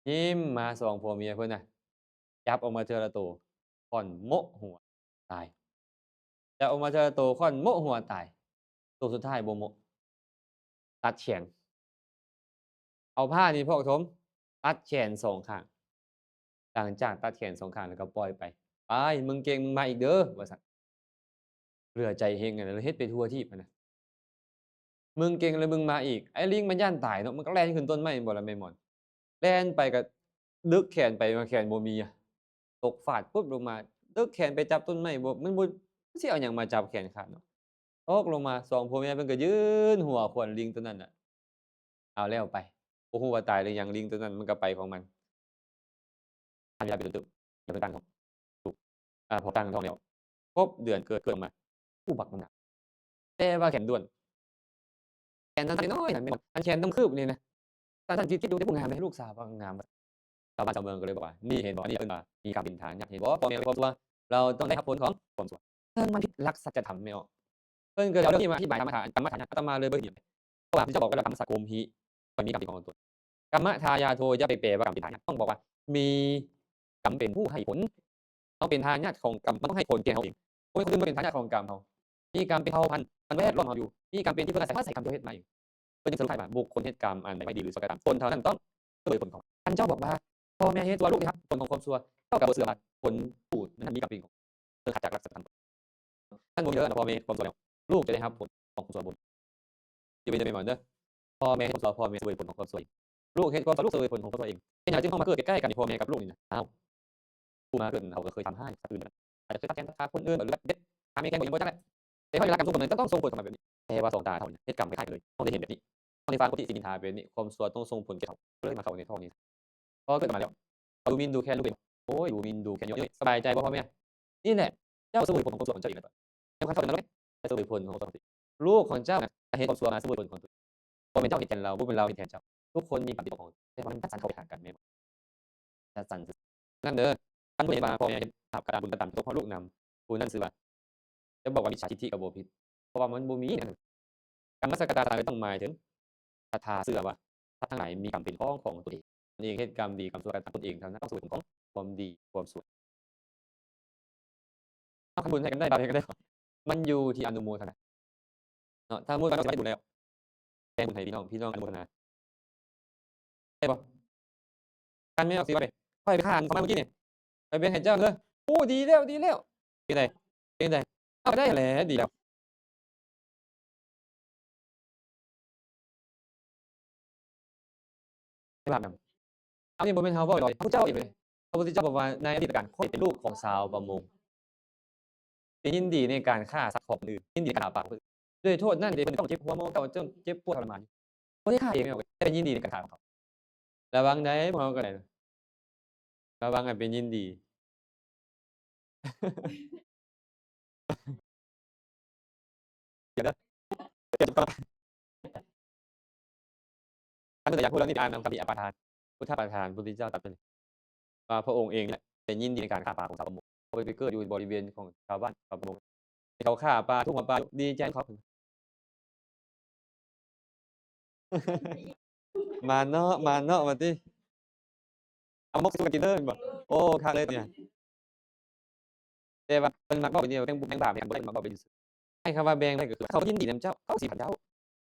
ຍິ້ມມາສອງຜົວເມຍເພິ່ນນະ ຈັບອອກມາເທື່ອລະໂຕ ຄ້ອນໂມະຫົວຕາຍ. ຈັບອອກມາເທື່ອລະໂຕ ຄ້ອນໂມະຫົວຕາຍ. ໂຕສຸດທ້າຍບໍ່ໂມະ ຕັດແຂນ. ເອົາຜ້ານີ້ພອກຖົມ ຕັດແຂນສອງຂ້າງ. ຫຼັງຈາກຕັດແຂນສອງຂ້າງແລ້ວກໍປ່ອຍໄປ. ໄປ ມຶງເກັ່ງ ມຶງມາອີກເດີ ວ່າຊັ້ນ. ເຫຼືອໃຈແຮງຫັ້ນນະ ເຮັດໄປທົ່ວທີບຫັ້ນນະ. ມຶງເກັ່ງແລ້ວມຶງມາອີກ. ໄອ້ລິງມັນຢ້ານຕາຍເນາະ ມັນກໍແລ່ນຂຶ້ນຕົ້ນໄມ້ແມ່ນບໍ່ລະແມ່ໝອນ? ແລ່ນໄປກໍດຶກແຂນໄປ ແຂນບໍ່ມີອະ. ຕົກຟາດປຶບລົງມາ ດຶກແຂນໄປຈັບຕົ້ນໄມ້ ບໍ່ ມັນບໍ່ ມັນຊິເອົາຫຍັງມາຈັບແຂນຂາດເນາະ. ຕົກລົງມາ ສອງຜົວເມຍເພິ່ນກໍຢືນຫົວຂວັນລິງຕົວນັ້ນນະ. ເອົາແລ້ວໄປ ບໍ່ຮູ້ວ່າຕາຍຫຼືຍັງ ລິງຕົວນັ້ນມັນກໍໄປຂອງມັນ. ທັນເວລາໄປດົນເຕີບ ເລື່ອງຕ່າງໆຂອງລູກ ອາ ພໍຕັ້ງທ້ອງແລ້ວ ຄົບເດືອນເກີດ ເກີດອອກມາ ອຸບັກນຳໜາ ແຕ່ວ່າແຂນດ້ວນ ແຂນສັ້ນໆນ້ອຍໆນັ້ນແມ່ນ ອັນແຂນຕ້ອງຄືບນີ້ນະ ສັ້ນໆຕິດໆຢູ່ ແຕ່ຜູ້ງາມເດ້ ລູກສາວກໍງາມ. ຊາວບ້ານຊາວເມືອງກໍເລີຍບອກວ່າ ນີ້ເຫັນບໍ່ ອັນນີ້ເອີ້ນວ່າມີກຳເປັນທາຍາດ ເຫັນບໍ່ ພໍ່ແມ່ເຮັດຄວາມຊົ່ວ ເຮົາຕ້ອງໄດ້ຮັບຜົນຂອງຄວາມຊົ່ວ. ເຊິ່ງມັນຜິດຫຼັກສັດຈະທຳແມ່ນບໍ່? ເພິ່ນກໍເອົາເລື່ອງນີ້ມາອະທິບາຍທຳມະທາ ກຳມະທາຍາດ ອາດຕະມາເລີຍບໍ່ເຫັນ. ເພາະວ່າທີ່ເຈົ້າບອກວ່າກຳມະສາໂກມຫິ ຂ້ອຍມີກຳເປັນຂອງຕົນ. ກຳມະທາຍາໂທ ຢ່າໄປແປວ່າກຳເປັນທາຍາດ ຕ້ອງບອກວ່າມີກຳເປັນຜູ້ໃຫ້ຜົນ. ເຮົາເປັນທາຍາດຂອງກຳ ມັນຕ້ອງໃຫ້ຜົນແກ່ເຮົາເອງ. ບໍ່ມີຄົນອື່ນມາເປັນທາຍາດຂອງກຳເຮົາ. ມີກຳເປັນເຜົ່າພັນ ມັນແວດລ້ອມເຮົາຢູ່. ມີກຳເປັນທີ່ເພິ່ງອາໄສ ເຮົາອາໄສກຳໂດຍເຮັດມາເອງ. ເພິ່ນຈຶ່ງສະຫຼຸບໄດ້ວ່າ ບຸກຄົນເຮັດກຳອັນໃດໄວ້ດີ ຫຼື ຊົ່ວກໍຕາມ ຕົນເທົ່ານັ້ນຕ້ອງສະເຫວີຍຜົນຂອງມັນ. ຄັນເຈົ້າບອກວ່າ ພໍ່ແມ່ເຮັດຊົ່ວ ລູກໄດ້ຮັບຜົນຂອງຄວາມຊົ່ວ ເຈົ້າກໍບໍ່ເຊື່ອວ່າຜົນປູດນັ້ນມີກຳເປັນຂອງ ເອີ ຂັດຈາກຫຼັກສັດທຳ. ຄັນບໍ່ມີເດີ ພໍ່ແມ່ເຮັດຄວາມຊົ່ວແລ້ວ ລູກຈະໄດ້ຮັບຜົນຂອງຄວາມຊົ່ວບໍ່? ຢ່າໄປເດີແມ່ນບໍ່ເດີ ພໍ່ແມ່ເຮັດຄວາມຊົ່ວ ພໍ່ແມ່ສະເຫວີຍຜົນຂອງຄວາມຊົ່ວເອງ. ລູກເຮັດຄວາມຊົ່ວ ລູກສະເຫວີຍຜົນຂອງຄວາມຊົ່ວເອງ. ເປັນຫຍັງຈຶ່ງຕ້ອງມາເກີດໃກ້ໆກັນ ພໍ່ແມ່ກັບລູກນີ້ນະ? ອ້າວ ຜູ້ມາເກີດເຮົາກໍເຄີຍທຳຮ້າຍສັດອື່ນ ອາດຈະເຄີຍຕັດແຂນຕັດຂາຄົນອື່ນ ຫຼືວ່າເຮັດຂ້າແມ່ແກ່ບໍ່ຍັງບໍ່ຈັກແຫຼະ ແຕ່ເຮົາເວລາການສົ່ງຜົນນັ້ນຕ້ອງສົ່ງຜົນກັບແບບນີ້ ແຕ່ວ່າສອງຕາເຮົາເຮັດກຳຄ້າຍໆກັນເລີຍ ເຮົາໄດ້ເຫັນແບບນີ້ ເຮົາໄດ້ຟັງຄົນທີ່ສິນິນທາແບບນີ້ ຄວາມຊົ່ວຕ້ອງສົ່ງຜົນແກ່ເຮົາ ເລີຍມາເຂົ້າໃນທ້ອງນີ້ ພໍເກີດອອກມາແລ້ວ ເຂົາດູໝິ່ນດູແຄນລູກເອງ ໂອ້ຍ ດູໝິ່ນດູແຄນເຍາະເຍີ້ຍ ສະບາຍໃຈບໍ່ພໍ່ແມ່? ນີ້ແຫຼະ ເຈົ້າເສຍຜົນຂອງຄວາມຊົ່ວຂອງເຈົ້າເອງແລ້ວ ເຈົ້າຄັນເຂົ້າໃນນະລົກ ເຈົ້າເສຍຜົນຂອງຄວາມຊົ່ວຂອງຕົວເອງ ລູກຂອງເຈົ້ານະ ເຮັດຄວາມຊົ່ວມາເສຍຜົນຂອງຕົວເອງ ບໍ່ແມ່ນເຈົ້າເຮັດແທນລາວ ບໍ່ແມ່ນລາວເຮັດແທນເຈົ້າ ທຸກຄົນມີກຳຕິດຂອງຕົວເອງ ແຕ່ວ່າມັນຈັດສັນເຂົ້າໄປຫາກັນແມ່ນບໍ່? ຈັດສັນ ນັ້ນເດີ ຄັນຜູ້ໃດວ່າພໍ່ແມ່ເຮັດບາບກະຕາມບຸນກະຕາມຕົກເພາະລູກນຳ ຜູ້ນັ້ນຊື່ວ່າ ຈະບອກວ່າມິດສາທິດຖິກໍບໍ່ຜິດ ເພາະວ່າມັນບໍ່ມີ ກຳມະສະກະຕາສາລະເວດ ຕ້ອງໝາຍເຖິງສັດທາ ເຊື່ອວ່າສັດທັງຫຼາຍມີກຳເປັນຂອງຂອງຕົນເອງ ຕົນເອງເຮັດກຳດີກຳຊົ່ວກໍຕາມຕົນເອງເທົ່ານັ້ນ ຕ້ອງສະເວດຜົນຂອງຄວາມດີຄວາມຊົ່ວ ເອົາ ຄັນບຸນໃຫ້ກັນໄດ້ ບາບໃຫ້ກັນໄດ້ ມັນຢູ່ທີ່ອະນຸໂມທະນາເນາະ ຖ້າສົມມຸດວ່ານ້ອງຊິມາເຮັດບຸນແລ້ວ ແບ່ງບຸນໃຫ້ພີ່ນ້ອງ ພີ່ນ້ອງອະນຸໂມທະນາ ໄດ້ບໍ່? ຄັນແມ່ນອອກຊິວ່າເດ້ ຂ້ອຍໄປຂ້າອັນເຂົ້າມາມື້ກີ້ນີ້ ຂ້ອຍແບ່ງໃຫ້ເຈົ້າເດີ ໂອ້ ດີແລ້ວ ດີແລ້ວ ເປັນໃດ? ເປັນໃດ? ເອົາ ໄດ້ແຫຼະ ດີແລ້ວ ໄດ້ບາບນຳ ອັນນີ້ບໍ່ແມ່ນເຮົາເວົ້າດອກ ພະພຸດທະເຈົ້າເອງເລີຍ ພະພຸດທະເຈົ້າບອກວ່າ ໃນອະດີດການ ຂ້ອຍເປັນລູກຂອງຊາວປະມົງ ໄປຍິນດີໃນການຂ້າສັດຂອງຄົນອື່ນ ຍິນດີໃນການຫາປາຂອງຄົນອື່ນ ດ້ວຍໂທດນັ້ນເດ ເພິ່ນຕ້ອງເຈັບຫົວໝໍເກົ້າ ເຈັບ ເຈັບປວດທໍລະມານຢູ່ ບໍ່ໄດ້ຂ້າເອງເນາະ ແຕ່ໄປຍິນດີໃນການຂ້າຂອງເຂົາ ລະວັງໄດ໋ ພວກເຮົາກໍໄດ້ ລະວັງໃຫ້ໄປຍິນດີ ດຽວເດີ ຄັນເພິ່ນຢາກຮູ້ເລື່ອງນີ້ ໄປອ່ານນຳຄຳພີປະທານ ພຸດທະປະທານ ພຸດທະເຈົ້າຕັດໄວ້ເລີຍ ວ່າພະອົງເອງນີ້ແຫຼະໄປຍິນດີໃນການຂ້າປາຂອງຊາວປະມົງ ເຂົາໄປເກີດຢູ່ບໍລິເວນຂອງຊາວບ້ານຊາວປະມົງ ເຂົາຂ້າປາ ທຸບຫົວປາ ດີໃຈເຂົາ ມາເນາະ ມາເນາະ ວ່າຕິ ເອົາໝົກສູ່ກັນກິນເດີ ແມ່ນບໍ່? ໂອ້ ຄັກເລີຍຕົວນີ້ ແຕ່ວ່າເພິ່ນມັກເວົ້າແບບນີ້ ແບ່ງບຸນແບ່ງບາບ ແມ່ນບໍ່ໄດ້ມັກເວົ້າແບບນີ້ ໃຫ້ຄຳວ່າແບ່ງໄດ້ກໍຄື ເຂົາຍິນດີນຳເຈົ້າ ເຂົາສິບພັນເຈົ້າ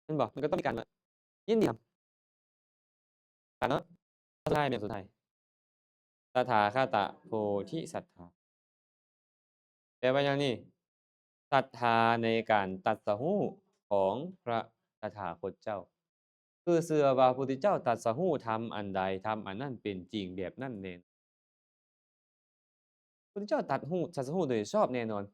ແມ່ນບໍ່? ມັນກໍຕ້ອງມີການວ່າຍິນດີນຳ ການເນາະ ສຸດທ້າຍ ແມ່ນສຸດທ້າຍ ຕະຖາຄະຕະໂພທິສັດຖາ ແປວ່າຫຍັງນີ້? ສັດທາໃນການຕັດສະຮູ້ຂອງພະຕະຖາຄົດເຈົ້າ ຄືເຊື່ອວ່າພະພຸດທະເຈົ້າຕັດສະຮູ້ທຳອັນໃດ ທຳອັນນັ້ນເປັນຈິງແບບນັ້ນແນ່ນອນ ພະພຸດທະເຈົ້າຕັດຮູ້ ຕັດສະຮູ້ໂດຍຊອບແນ່ນອນ.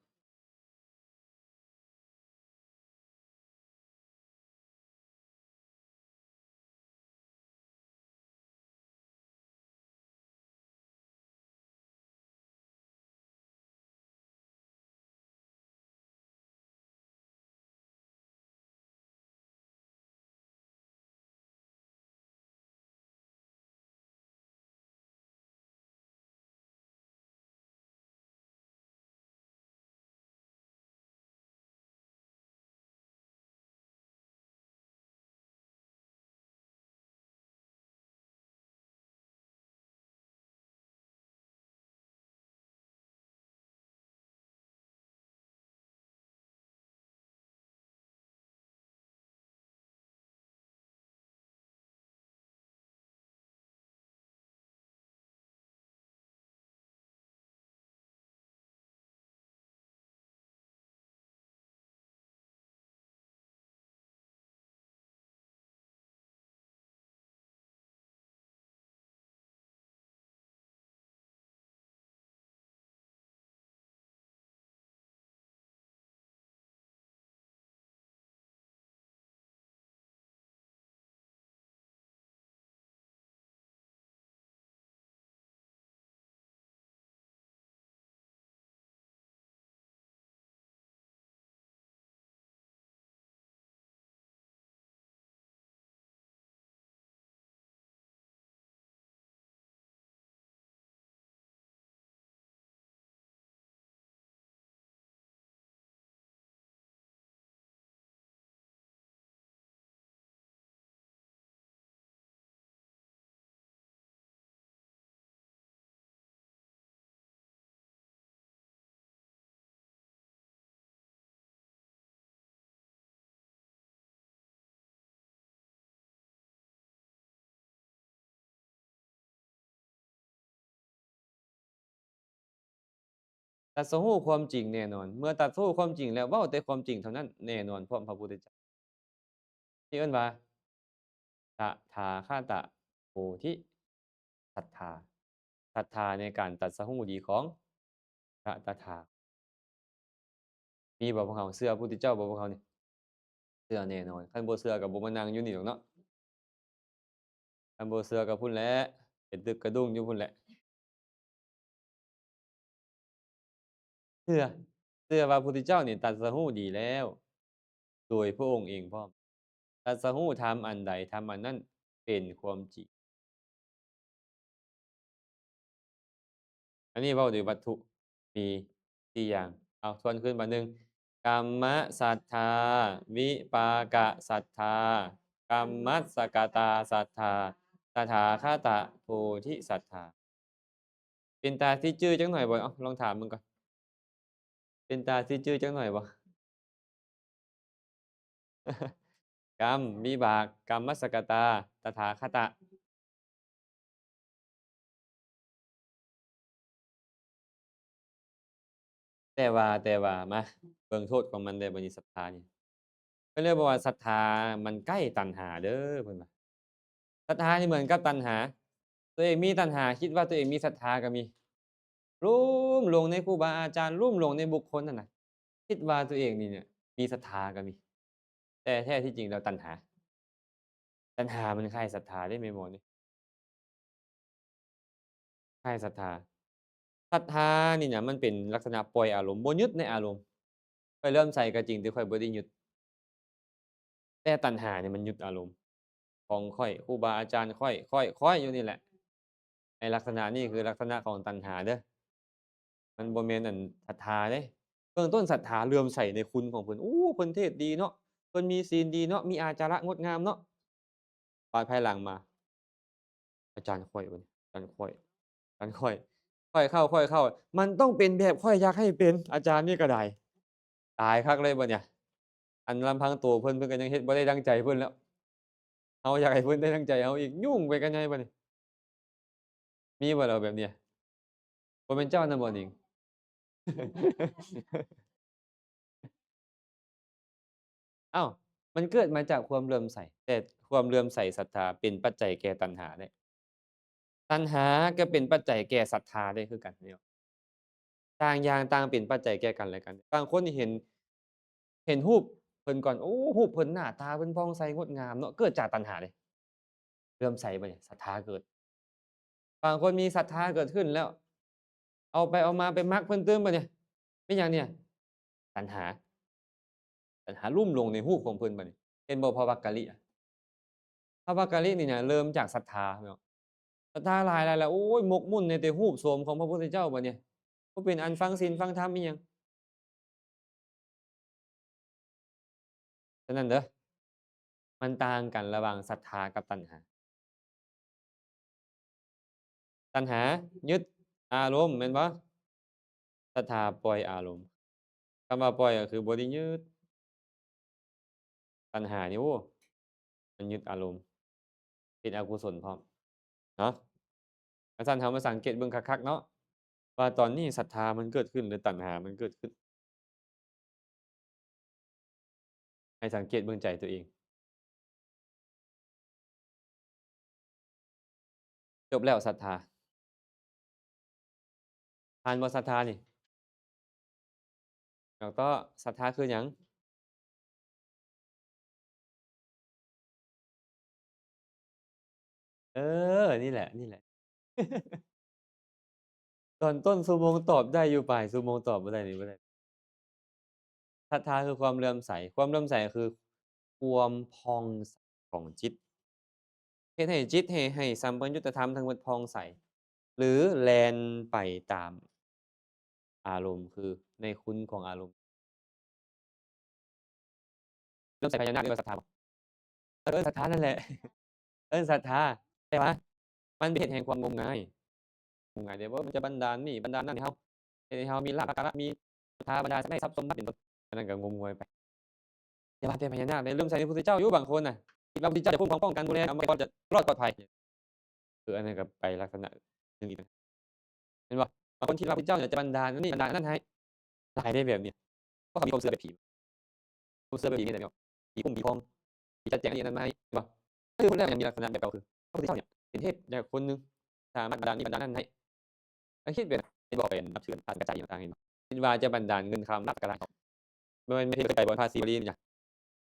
ຕັດສະຮູ້ຄວາມຈິງແນ່ນອນ. ເມື່ອຕັດສະຮູ້ຄວາມຈິງແລ້ວ ເວົ້າແຕ່ຄວາມຈິງເທົ່ານັ້ນ ແນ່ນອນພ້ອມພະພຸດທະເຈົ້າ. ທີ່ເອີ້ນວ່າ ຕະຖາຄະຕະໂພທິສັດຖາ. ສັດທາໃນການຕັດສະຮູ້ດີຂອງພະຕະຖາ ມີບໍ່ພວກເຮົາ? ເຊື່ອພະພຸດທະເຈົ້າບໍ່ພວກເຮົານີ້? ເຊື່ອແນ່ນອນ. ຄັນບໍ່ເຊື່ອກໍບໍ່ມານັ່ງຢູ່ນີ້ດອກເນາະ. ຄັນບໍ່ເຊື່ອກໍພຸ້ນແຫຼະ ໄປຕຶກກະດຸ້ງຢູ່ພຸ້ນແຫຼະ. ເຊື່ອ ເຊື່ອວ່າພະພຸດທະເຈົ້ານີ້ຕັດສະຮູ້ດີແລ້ວ ໂດຍພະອົງເອງພ້ອມ. ຕັດສະຮູ້ທຳອັນໃດ ທຳອັນນັ້ນເປັນຄວາມຈິງ. ອັນນີ້ເວົ້າໂດຍວັດຖຸມີສີ່ຢ່າງ. ເອົາ ທວນຄືນບາດໜຶ່ງ. ກຳມະສັດທາ, ວິປາກະສັດທາ, ກຳມັດສະກະຕາສັດທາ, ຕະຖາຄະຕະໂພທິສັດທາ. ເປັນຕາຊິຈື່ຈັກໜ້ອຍບໍ່? ເອົາ ລອງຖາມເບິ່ງກ່ອນ. ເປັນຕາຊິຈື່ຈັກໜ້ອຍບໍ່? ກຳ, ວິບາກ, ກຳມັດສະກະຕາ, ຕະຖາຄະຕະ. ແຕ່ວ່າ ແຕ່ວ່າ ມາເບິ່ງໂທດຂອງມັນເດີ ບັດນີ້ສັດທານີ້. ເພິ່ນເລີຍບອກວ່າ ສັດທາມັນໃກ້ຕັນຫາເດີ ເພິ່ນວ່າ. ສັດທານີ້ເໝືອນກັບຕັນຫາ. ຕົວເອງມີຕັນຫາ ຄິດວ່າຕົວເອງມີສັດທາກໍມີ. ລຸ່ມຫຼງໃນຄູບາອາຈານ, ລຸ່ມຫຼງໃນບຸກຄົນນັ້ນນະ. ຄິດວ່າຕົວເອງນີ້ເນຍມີສັດທາກໍມີ. ແຕ່ແທ້ທີ່ຈິງແລ້ວຕັນຫາ, ຕັນຫາມັນຄ້າຍສັດທາເດ້ ແມ່ນບໍ່ນີ້? ຄ້າຍສັດທາ. ສັດທານີ້ນະ ມັນເປັນລັກສະນະປ່ອຍອາລົມ, ບໍ່ຍຶດໃນອາລົມ. ຂ້ອຍເຫຼື້ອມໃສກໍຈິງ ແຕ່ຂ້ອຍບໍ່ໄດ້ຍຶດ. ແຕ່ຕັນຫານີ້ມັນຍຶດອາລົມ ຂອງຂ້ອຍ, ຄູບາອາຈານຂ້ອຍ, ຂ້ອຍ, ຂ້ອຍຢູ່ນີ້ແຫຼະ. ໄອ້ລັກສະນະນີ້ຄືລັກສະນະຂອງຕັນຫາເດີ. ມັນບໍ່ແມ່ນອັນສັດທາເດ້. ເບື້ອງຕົ້ນສັດທາເຫຼື້ອມໃສໃນຄຸນຂອງເພິ່ນ. ໂອ້ ເພິ່ນເທດດີເນາະ, ເພິ່ນມີສິນດີເນາະ, ມີອາຈາລະງົດງາມເນາະ. ບາດພາຍຫຼັງມາ ອາຈານຂ້ອຍ ອາຈານຂ້ອຍ ອາຈານຂ້ອຍ ຂ້ອຍເຂົ້າ ຂ້ອຍເຂົ້າ ມັນຕ້ອງເປັນແບບຂ້ອຍຢາກໃຫ້ເປັນ. ອາຈານນີ້ກໍໄດ້ ຕາຍຄັກເລີຍບັດເນີ້ຍ. ອັນລຳພັງໂຕເພິ່ນ ເພິ່ນກໍຍັງເຮັດບໍ່ໄດ້ດັ່ງໃຈເພິ່ນແລ້ວ, ເຮົາຢາກໃຫ້ເພິ່ນໄດ້ດັ່ງໃຈເຮົາອີກ, ຫຍຸ້ງໄປກັນໃຫຍ່ບັດນີ້. ມີບໍ່ລະແບບນີ້? ບໍ່ແມ່ນເຈົ້ານຳບໍ່ນິງ? ອ້າວ ມັນເກີດມາຈາກຄວາມເຫຼື້ອມໃສ, ແຕ່ຄວາມເຫຼື້ອມໃສສັດທາເປັນປັດໄຈແກ່ຕັນຫາເດ້. ຕັນຫາກໍເປັນປັດໄຈແກ່ສັດທາໄດ້ຄືກັນເນາະ. ຕ່າງຢ່າງຕ່າງເປັນປັດໄຈແກ່ກັນແລະກັນ. ບາງຄົນນີ້ເຫັນ ເຫັນຮູບເພິ່ນກ່ອນ, ໂອ້ ຮູບເພິ່ນໜ້າຕາເພິ່ນຜ່ອງໃສງົດງາມເນາະ, ເກີດຈາກຕັນຫາເດ້. ເຫຼື້ອມໃສບັດນີ້ ສັດທາເກີດ. ບາງຄົນມີສັດທາເກີດຂຶ້ນແລ້ວ ເອົາໄປເອົາມາໄປມັກເພິ່ນຕື່ມບັດນີ້ ເປັນຫຍັງນີ້? ຕັນຫາ. ຕັນຫາລຸ່ມລົງໃນຮູບຂອງເພິ່ນບັດນີ້. ເຫັນບໍ່ ພະວັກກະລິອະ? ພະວັກກະລິນີ້ນະ ເລີ່ມຈາກສັດທາເນາະ. ສັດທາຫຼາຍໆແລ້ວ ໂອ້ຍ ໝົກໝຸ່ນໃນແຕ່ຮູບໂສມຂອງພະພຸດທະເຈົ້າບັດນີ້. ບໍ່ເປັນອັນຟັງສິນຟັງທຳອີ່ຫຍັງ. ສະນັ້ນເດີ ມັນຕ່າງກັນລະຫວ່າງສັດທາກັບຕັນຫາ. ຕັນຫາຍຶດອາລົມແມ່ນບໍ່? ສັດທາປ່ອຍອາລົມ. ຄຳວ່າປ່ອຍກໍຄືບໍ່ໄດ້ຍຶດ. ຕັນຫານີ້ ໂອ້ ມັນຍຶດອາລົມ ເປັນອະກຸສົນພ້ອມເນາະ. ຄັນຊັ້ນເຮົາມາສັງເກດເບິ່ງຄັກໆເນາະ ວ່າຕອນນີ້ສັດທາມັນເກີດຂຶ້ນ ຫຼື ຕັນຫາມັນເກີດຂຶ້ນ. ໃຫ້ສັງເກດເບິ່ງໃຈຕົວເອງ. ຈົບແລ້ວສັດທາ. ຜ່ານບໍ່ສັດທານີ້? ດອກຕໍ່ ສັດທາຄືຫຍັງ? ເອີ ນີ້ແຫຼະ ນີ້ແຫຼະ. ຕອນຕົ້ນຊົ່ວໂມງຕອບໄດ້ຢູ່ ປາຍຊົ່ວໂມງຕອບບໍ່ໄດ້ນີ້ ບໍ່ໄດ້. ສັດທາຄືຄວາມເຫຼື້ອມໃສ. ຄວາມເຫຼື້ອມໃສຄືຄວາມຜ່ອງໃສຂອງຈິດ. ເຮັດໃຫ້ຈິດ ໃຫ້ ໃຫ້ສຳປະຍຸດຕະທຳທັງໝົດຜ່ອງໃສ ຫຼື ແລ່ນໄປຕາມອາລົມ ຄືໃນຄຸນຂອງອາລົມ. ເລີ່ມໃສ່ພະຍານາກເອີ້ນວ່າສັດທາບໍ່? ເອີ ເອີ້ນສັດທານັ້ນແຫຼະ ເອີ້ນສັດທາ ແຕ່ວ່າມັນເປັນເຫດແຫ່ງຄວາມງົມງາຍ. ງົມງາຍເດ້ ວ່າມັນຈະບັນດານນີ້ບັນດານນັ້ນໃຫ້ເຮົາ ເຮັດໃຫ້ເຮົາມີລາບສັກກາລະ ມີໂພທາບັນດາໄດ້ຊັບສົມບັດເປັນຕົ້ນ ອັນນັ້ນກໍງົມງວຍໄປ. ຢ່າວ່າແຕ່ພະຍານາກເດ້ ເລີ່ມໃສ່ໃນພຸດທະເຈົ້າຢູ່ ບາງຄົນນະ ຄິດວ່າພຸດທະເຈົ້າຈະຄຸ້ມຄອງປ້ອງກັນດູແລ ເອົາໄວ້ກ່ອນ ຈະລອດປອດໄພ. ເອີ ອັນນັ້ນກໍໄປລັກສະນະໜຶ່ງອີກນະ ເຫັນບໍ່? ບາງຄົນຄິດວ່າພຸດທະເຈົ້ານີ້ຈະບັນດານອັນນີ້ບັນດານອັນນັ້ນໃຫ້. ຫຼາຍເດ້ແບບນີ້ ເພາະເຂົາມີຄວາມເຊື່ອແບບຜີ ຄວາມເຊື່ອແບບຜີນີ້ແຫຼະເນາະ ຜີຄຸ້ມຜີຄອງ ຜີຈັດແຈງອັນນີ້ອັນນັ້ນມາໃຫ້ ເຫັນບໍ່? ຄືພຸ້ນແລ້ວຍັງມີລັກສະນະແບບເກົ່າ ຄືພະພຸດທະເຈົ້ານີ້ເປັນເທບແຕ່ຄົນໜຶ່ງ ສາມາດບັນດານນີ້ບັນດານນັ້ນໃຫ້. ກໍຄິດແບບນັ້ນ ເຫັນບໍ່? ໄປນັບຖືພະກະຈາຍຕ່າງໆ ເຫັນບໍ່? ຄິດວ່າຈະບັນດານເງິນຄຳລາບກະລານ ບໍ່ແມ່ນເຮັດໃຫ້ໄປບ່ອນພາສີວະລີນຫຍັງ.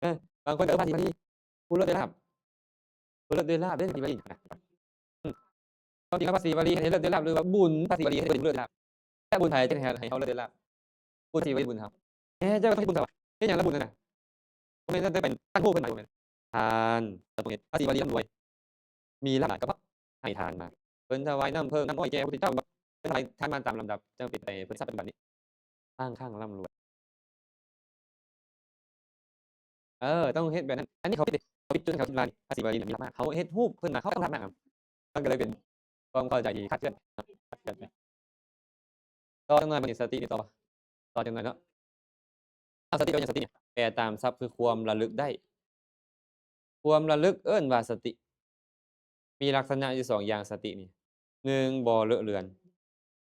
ເອີ ບາງຄົນກໍເອີພາສີວະລີ ຜູ້ເລີດໄດ້ລາບ ຜູ້ເລີດໄດ້ລາບເດ້ພາສີວະລີນະ. ອືມ ຄວາມຈິງແລ້ວພາສີວະລີເຮັດໃຫ້ເລີດໄດ້ລາບ ຫຼືວ່າບຸນພາສີວະລີເຮັດໃຫ້ເລີດໄດ້ລາບ. ແຕ່ບຸນໃຜຈະເຮັດໃຫ້ເຮົາເລີດໄດ້ລາບ? ບຸນພາສີວະລີບຸນເຮົາ. ແມ່ເຈົ້າຕ້ອງເຮັດບຸນຊະວະ ເຮັດຫຍັງລະບຸນຫັ້ນນະ? ບໍ່ແມ່ນແຕ່ໄປຕັ້ງໂທເພິ່ນ ບໍ່ແມ່ນ. ທານ ພາສີວະລີຮ່ຳລວຍ ມີລາບຫຼາຍກໍເພາະໃຫ້ທານມາ. ເພິ່ນຖວາຍນ້ຳເຜິ້ງນ້ຳອ້ອຍແກ່ພະພຸດທະເຈົ້າ ເພິ່ນຖວາຍທານມາຕາມລຳດັບ ຈັ່ງເປັນໄປເພິ່ນຊັບປັດຈຸບັນນີ້ ຄ້າງໆ ຮ່ຳລວຍ. ເອີ ຕ້ອງເຮັດແບບນັ້ນ. ອັນນີ້ເຂົາຜິດເດ້ ເຂົາຜິດຈຸດທີ່ເຂົາຄິດວ່າພາສີວະລີນີ້ມີລາບມາກ. ເຂົາເຮັດຮູບເພິ່ນມາ ເຂົາຕ້ອງລາບມາກ. ມັນກໍເລີຍເປັນຄວາມເຂົ້າໃຈທີ່ຄາດເຄື່ອນ ຄາດເຄື່ອນໄປ. ຕໍ່ຈັກໜ່ອຍບັດນີ້ ສະຕິນີ້ຕໍ່ບໍ່? ຕໍ່ຈັກໜ່ອຍເນາະ. ເອົາ ສະຕິແປວ່າຫຍັງ? ສະຕິນີ້ແປຕາມສັບຄືຄວາມລະລຶກໄດ້. ຄວາມລະລຶກເອີ້ນວ່າສະຕິ. ມີລັກສະນະຢູ່ສອງຢ່າງສະຕິນີ້. ໜຶ່ງ ບໍ່ເລາະເລືອນ.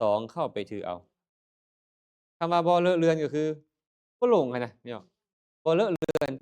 ສອງ ເຂົ້າໄປຖືເອົາ. ຄຳວ່າບໍ່ເລາະເລືອນກໍຄືບໍ່ຫຼົງຫັ້ນນະ ພີ່ນ້ອງ. ບໍ່ເລາະເລືອນ.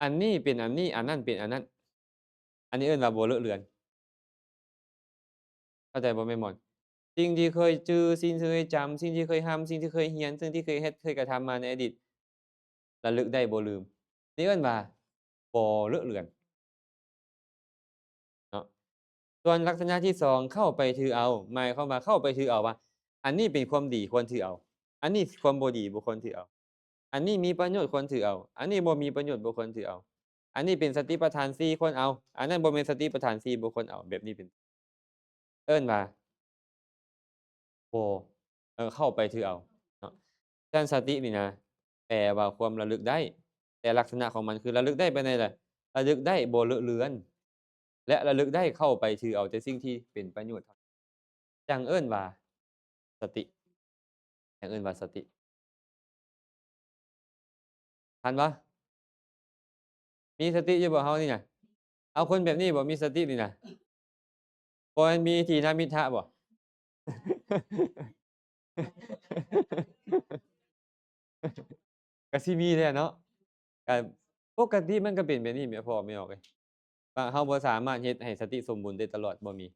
ອັນນີ້ເປັນອັນນີ້ ອັນນັ້ນເປັນອັນນັ້ນ. ອັນນີ້ເອີ້ນວ່າບໍ່ເລາະເລືອນ. ເຂົ້າໃຈບໍ່ແມ່ໝອນ? ສິ່ງທີ່ເຄີຍຈື່ ສິ່ງທີ່ເຄີຍຈຳ ສິ່ງທີ່ເຄີຍຮ່ຳ ສິ່ງທີ່ເຄີຍຮຽນ ສິ່ງທີ່ເຄີຍເຮັດ ເຄີຍກະທຳມາໃນອະດີດ ລະລຶກໄດ້ບໍ່ລືມ. ນີ້ເອີ້ນວ່າບໍ່ເລາະເລືອນເນາະ. ສ່ວນລັກສະນະທີສອງ ເຂົ້າໄປຖືເອົາ ໝາຍຄວາມວ່າເຂົ້າໄປຖືເອົາວ່າ ອັນນີ້ເປັນຄວາມດີຄວນຖືເອົາ ອັນນີ້ຄວາມບໍ່ດີບໍ່ຄວນຖືເອົາ. ອັນນີ້ມີປະໂຫຍດຄວນຖືເອົາ ອັນນີ້ບໍ່ມີປະໂຫຍດບໍ່ຄວນຖືເອົາ. ອັນນີ້ເປັນສະຕິປະທານສີ່ຄວນເອົາ ອັນນັ້ນບໍ່ແມ່ນສະຕິປະທານສີ່ບໍ່ຄວນເອົາ. ແບບນີ້ເປັນ ເອີ້ນວ່າບໍ່ ເອີ ເຂົ້າໄປຖືເອົາເນາະ. ສະນັ້ນສະຕິນີ້ນະ ແປວ່າຄວາມລະລຶກໄດ້ ແຕ່ລັກສະນະຂອງມັນຄືລະລຶກໄດ້ປານໃດລະ? ລະລຶກໄດ້ບໍ່ເລາະເລືອນ ແລະ ລະລຶກໄດ້ເຂົ້າໄປຖືເອົາແຕ່ສິ່ງທີ່ເປັນປະໂຫຍດເທົ່ານັ້ນ ຈັ່ງເອີ້ນວ່າສະຕິ ຈັ່ງເອີ້ນວ່າສະຕິ. ທັນບໍ່? ມີສະຕິຢູ່ບໍ່ເຮົານີ້ນະ? ເອົາ ຄົນແບບນີ້ບໍ່ມີສະຕິນີ້ນະ? ບໍ່ແມ່ນມີຖີນະມິດທະບໍ່? ກະຊິມີແທ້ເນາະ. ກະປົກກະຕິມັນກະເປັນແບບນີ້ແຫຼະ ພໍ່ແມ່ອອກເອີຍ. ເຮົາບໍ່ສາມາດເຮັດໃຫ້ສະຕິສົມບູນໄດ້ຕະຫຼອດ ບໍ່ມີ.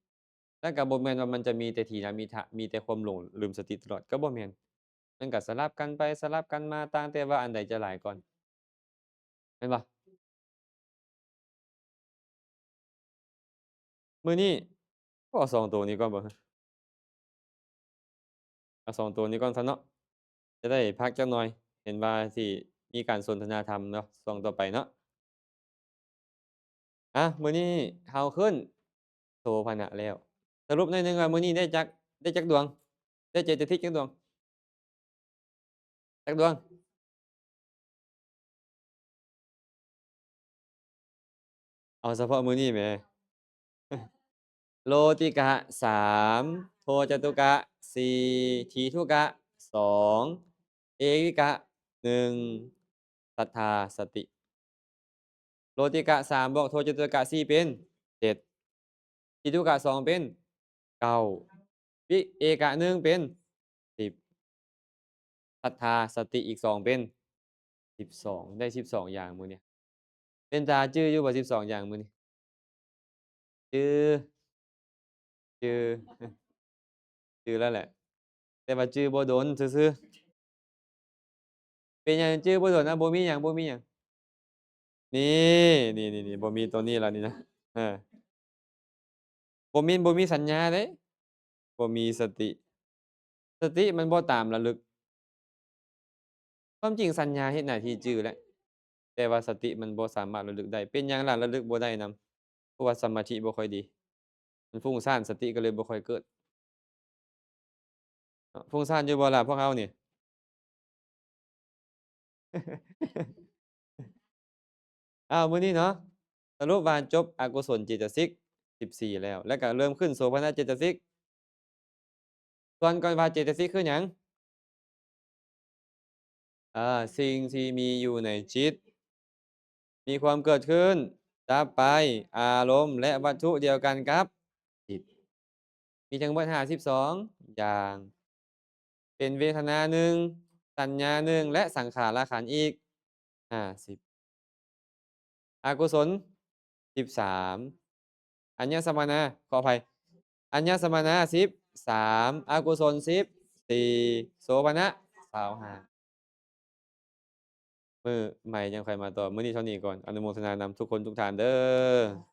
ແລ້ວກໍບໍ່ແມ່ນວ່າມັນຈະມີແຕ່ຖີນະມິດທະ ມີແຕ່ຄວາມຫຼົງລືມສະຕິຕະຫຼອດ ກໍບໍ່ແມ່ນ. ມັນກໍສະຫຼັບກັນໄປສະຫຼັບກັນມາ ຕ່າງແຕ່ວ່າອັນໃດຈະຫຼາຍກ່ອນ ແມ່ນບໍ່? ມື້ນີ້ ເອົາສອງໂຕນີ້ກ່ອນບໍ່? ເອົາສອງໂຕນີ້ກ່ອນຊະເນາະ ຈະໄດ້ພັກຈັກໜ່ອຍ. ເຫັນວ່າຊິມີການສົນທະນາທຳເນາະ ຊ່ວງຕໍ່ໄປເນາະ. ອາ ມື້ນີ້ເຮົາຂຶ້ນໂສພະນະແລ້ວ. ສະຫຼຸບໜ້ອຍໜຶ່ງວ່າມື້ນີ້ໄດ້ຈັກ ໄດ້ຈັກດວງ? ໄດ້ເຈຕະສິກຈັກດວງ? ຈັກດວງ? ເອົາສະເພາະມື້ນີ້ແໝ. ໂລຕິກະສາມ ໂທຈະຕຸກະສີ່ ທີທຸກະສອງ ເອວິກະໜຶ່ງ ສັດທາສະຕິ. ໂລຕິກະສາມບວກໂທຈະຕຸກະສີ່ເປັນເຈັດ ທີທຸກະສອງເປັນເກົ້າ ວິເອກະໜຶ່ງເປັນສິບ ສັດທາສະຕິອີກສອງເປັນສິບສອງ ໄດ້ສິບສອງຢ່າງມື້ນີ້. ເປັນຕາຈື່ຢູ່ບໍ່ສິບສອງຢ່າງມື້ນີ້? ຈື່ ຈື່ ຈື່ແລ້ວແຫຼະ ແຕ່ວ່າຈື່ບໍ່ດົນຊື່ໆ. ເປັນຫຍັງຈື່ບໍ່ດົນ? ອະ ບໍ່ມີຫຍັງ ບໍ່ມີຫຍັງ. ນີ້ ນີ້ ນີ້ ນີ້ ບໍ່ມີໂຕນີ້ລະນີ້ນະ ເອີ. ບໍ່ແມ່ນບໍ່ມີສັນຍາເດ້ ບໍ່ມີສະຕິ ສະຕິມັນບໍ່ຕາມລະລຶກ. ຄວາມຈິງສັນຍາເຮັດໜ້າທີ່ຈື່ແຫຼະ ແຕ່ວ່າສະຕິມັນບໍ່ສາມາດລະລຶກໄດ້. ເປັນຫຍັງລະລະລຶກບໍ່ໄດ້ນຳ? ເພາະວ່າສະມາທິບໍ່ຄ່ອຍດີ ມັນຟຸ້ງສ້ານ ສະຕິກໍເລີຍບໍ່ຄ່ອຍເກີດ. ເນາະ ຟຸ້ງສ້ານຢູ່ບໍ່ລະພວກເຮົານີ້? ອ້າວ ມື້ນີ້ເນາະ ສະຫຼຸບວ່າຈົບອະກຸສົນເຈຕະສິກສິບສີ່ແລ້ວ ແລ້ວກໍເລີ່ມຂຶ້ນໂສພະນະເຈຕະສິກ. ທວນກ່ອນວ່າເຈຕະສິກຄືຫຍັງ? ເອີ ສິ່ງທີ່ມີຢູ່ໃນຈິດ ມີຄວາມເກີດຂຶ້ນ ດັບໄປ, ອາລົມ ແລະ ວັດຖຸດຽວກັນກັບຈິດ ມີທັງໝົດຫ້າສິບສອງຢ່າງ ເປັນເວທະນາໜຶ່ງ, ສັນຍາໜຶ່ງ ແລະ ສັງຂາລະຂັນອີກຫ້າສິບ. ອະກຸສົນສິບສາມ ອັນຍະສະມະນາ ຂໍອະໄພ ອັນຍະສະມະນາສິບສາມ ອະກຸສົນສິບສີ່ ໂສພະນະຊາວຫ້າ. ມື້ໃໝ່ຈັ່ງຄ່ອຍມາຕໍ່ ມື້ນີ້ເທົ່ານີ້ກ່ອນ. ອະນຸໂມທະນານຳທຸກຄົນທຸກທ່ານເດີ້.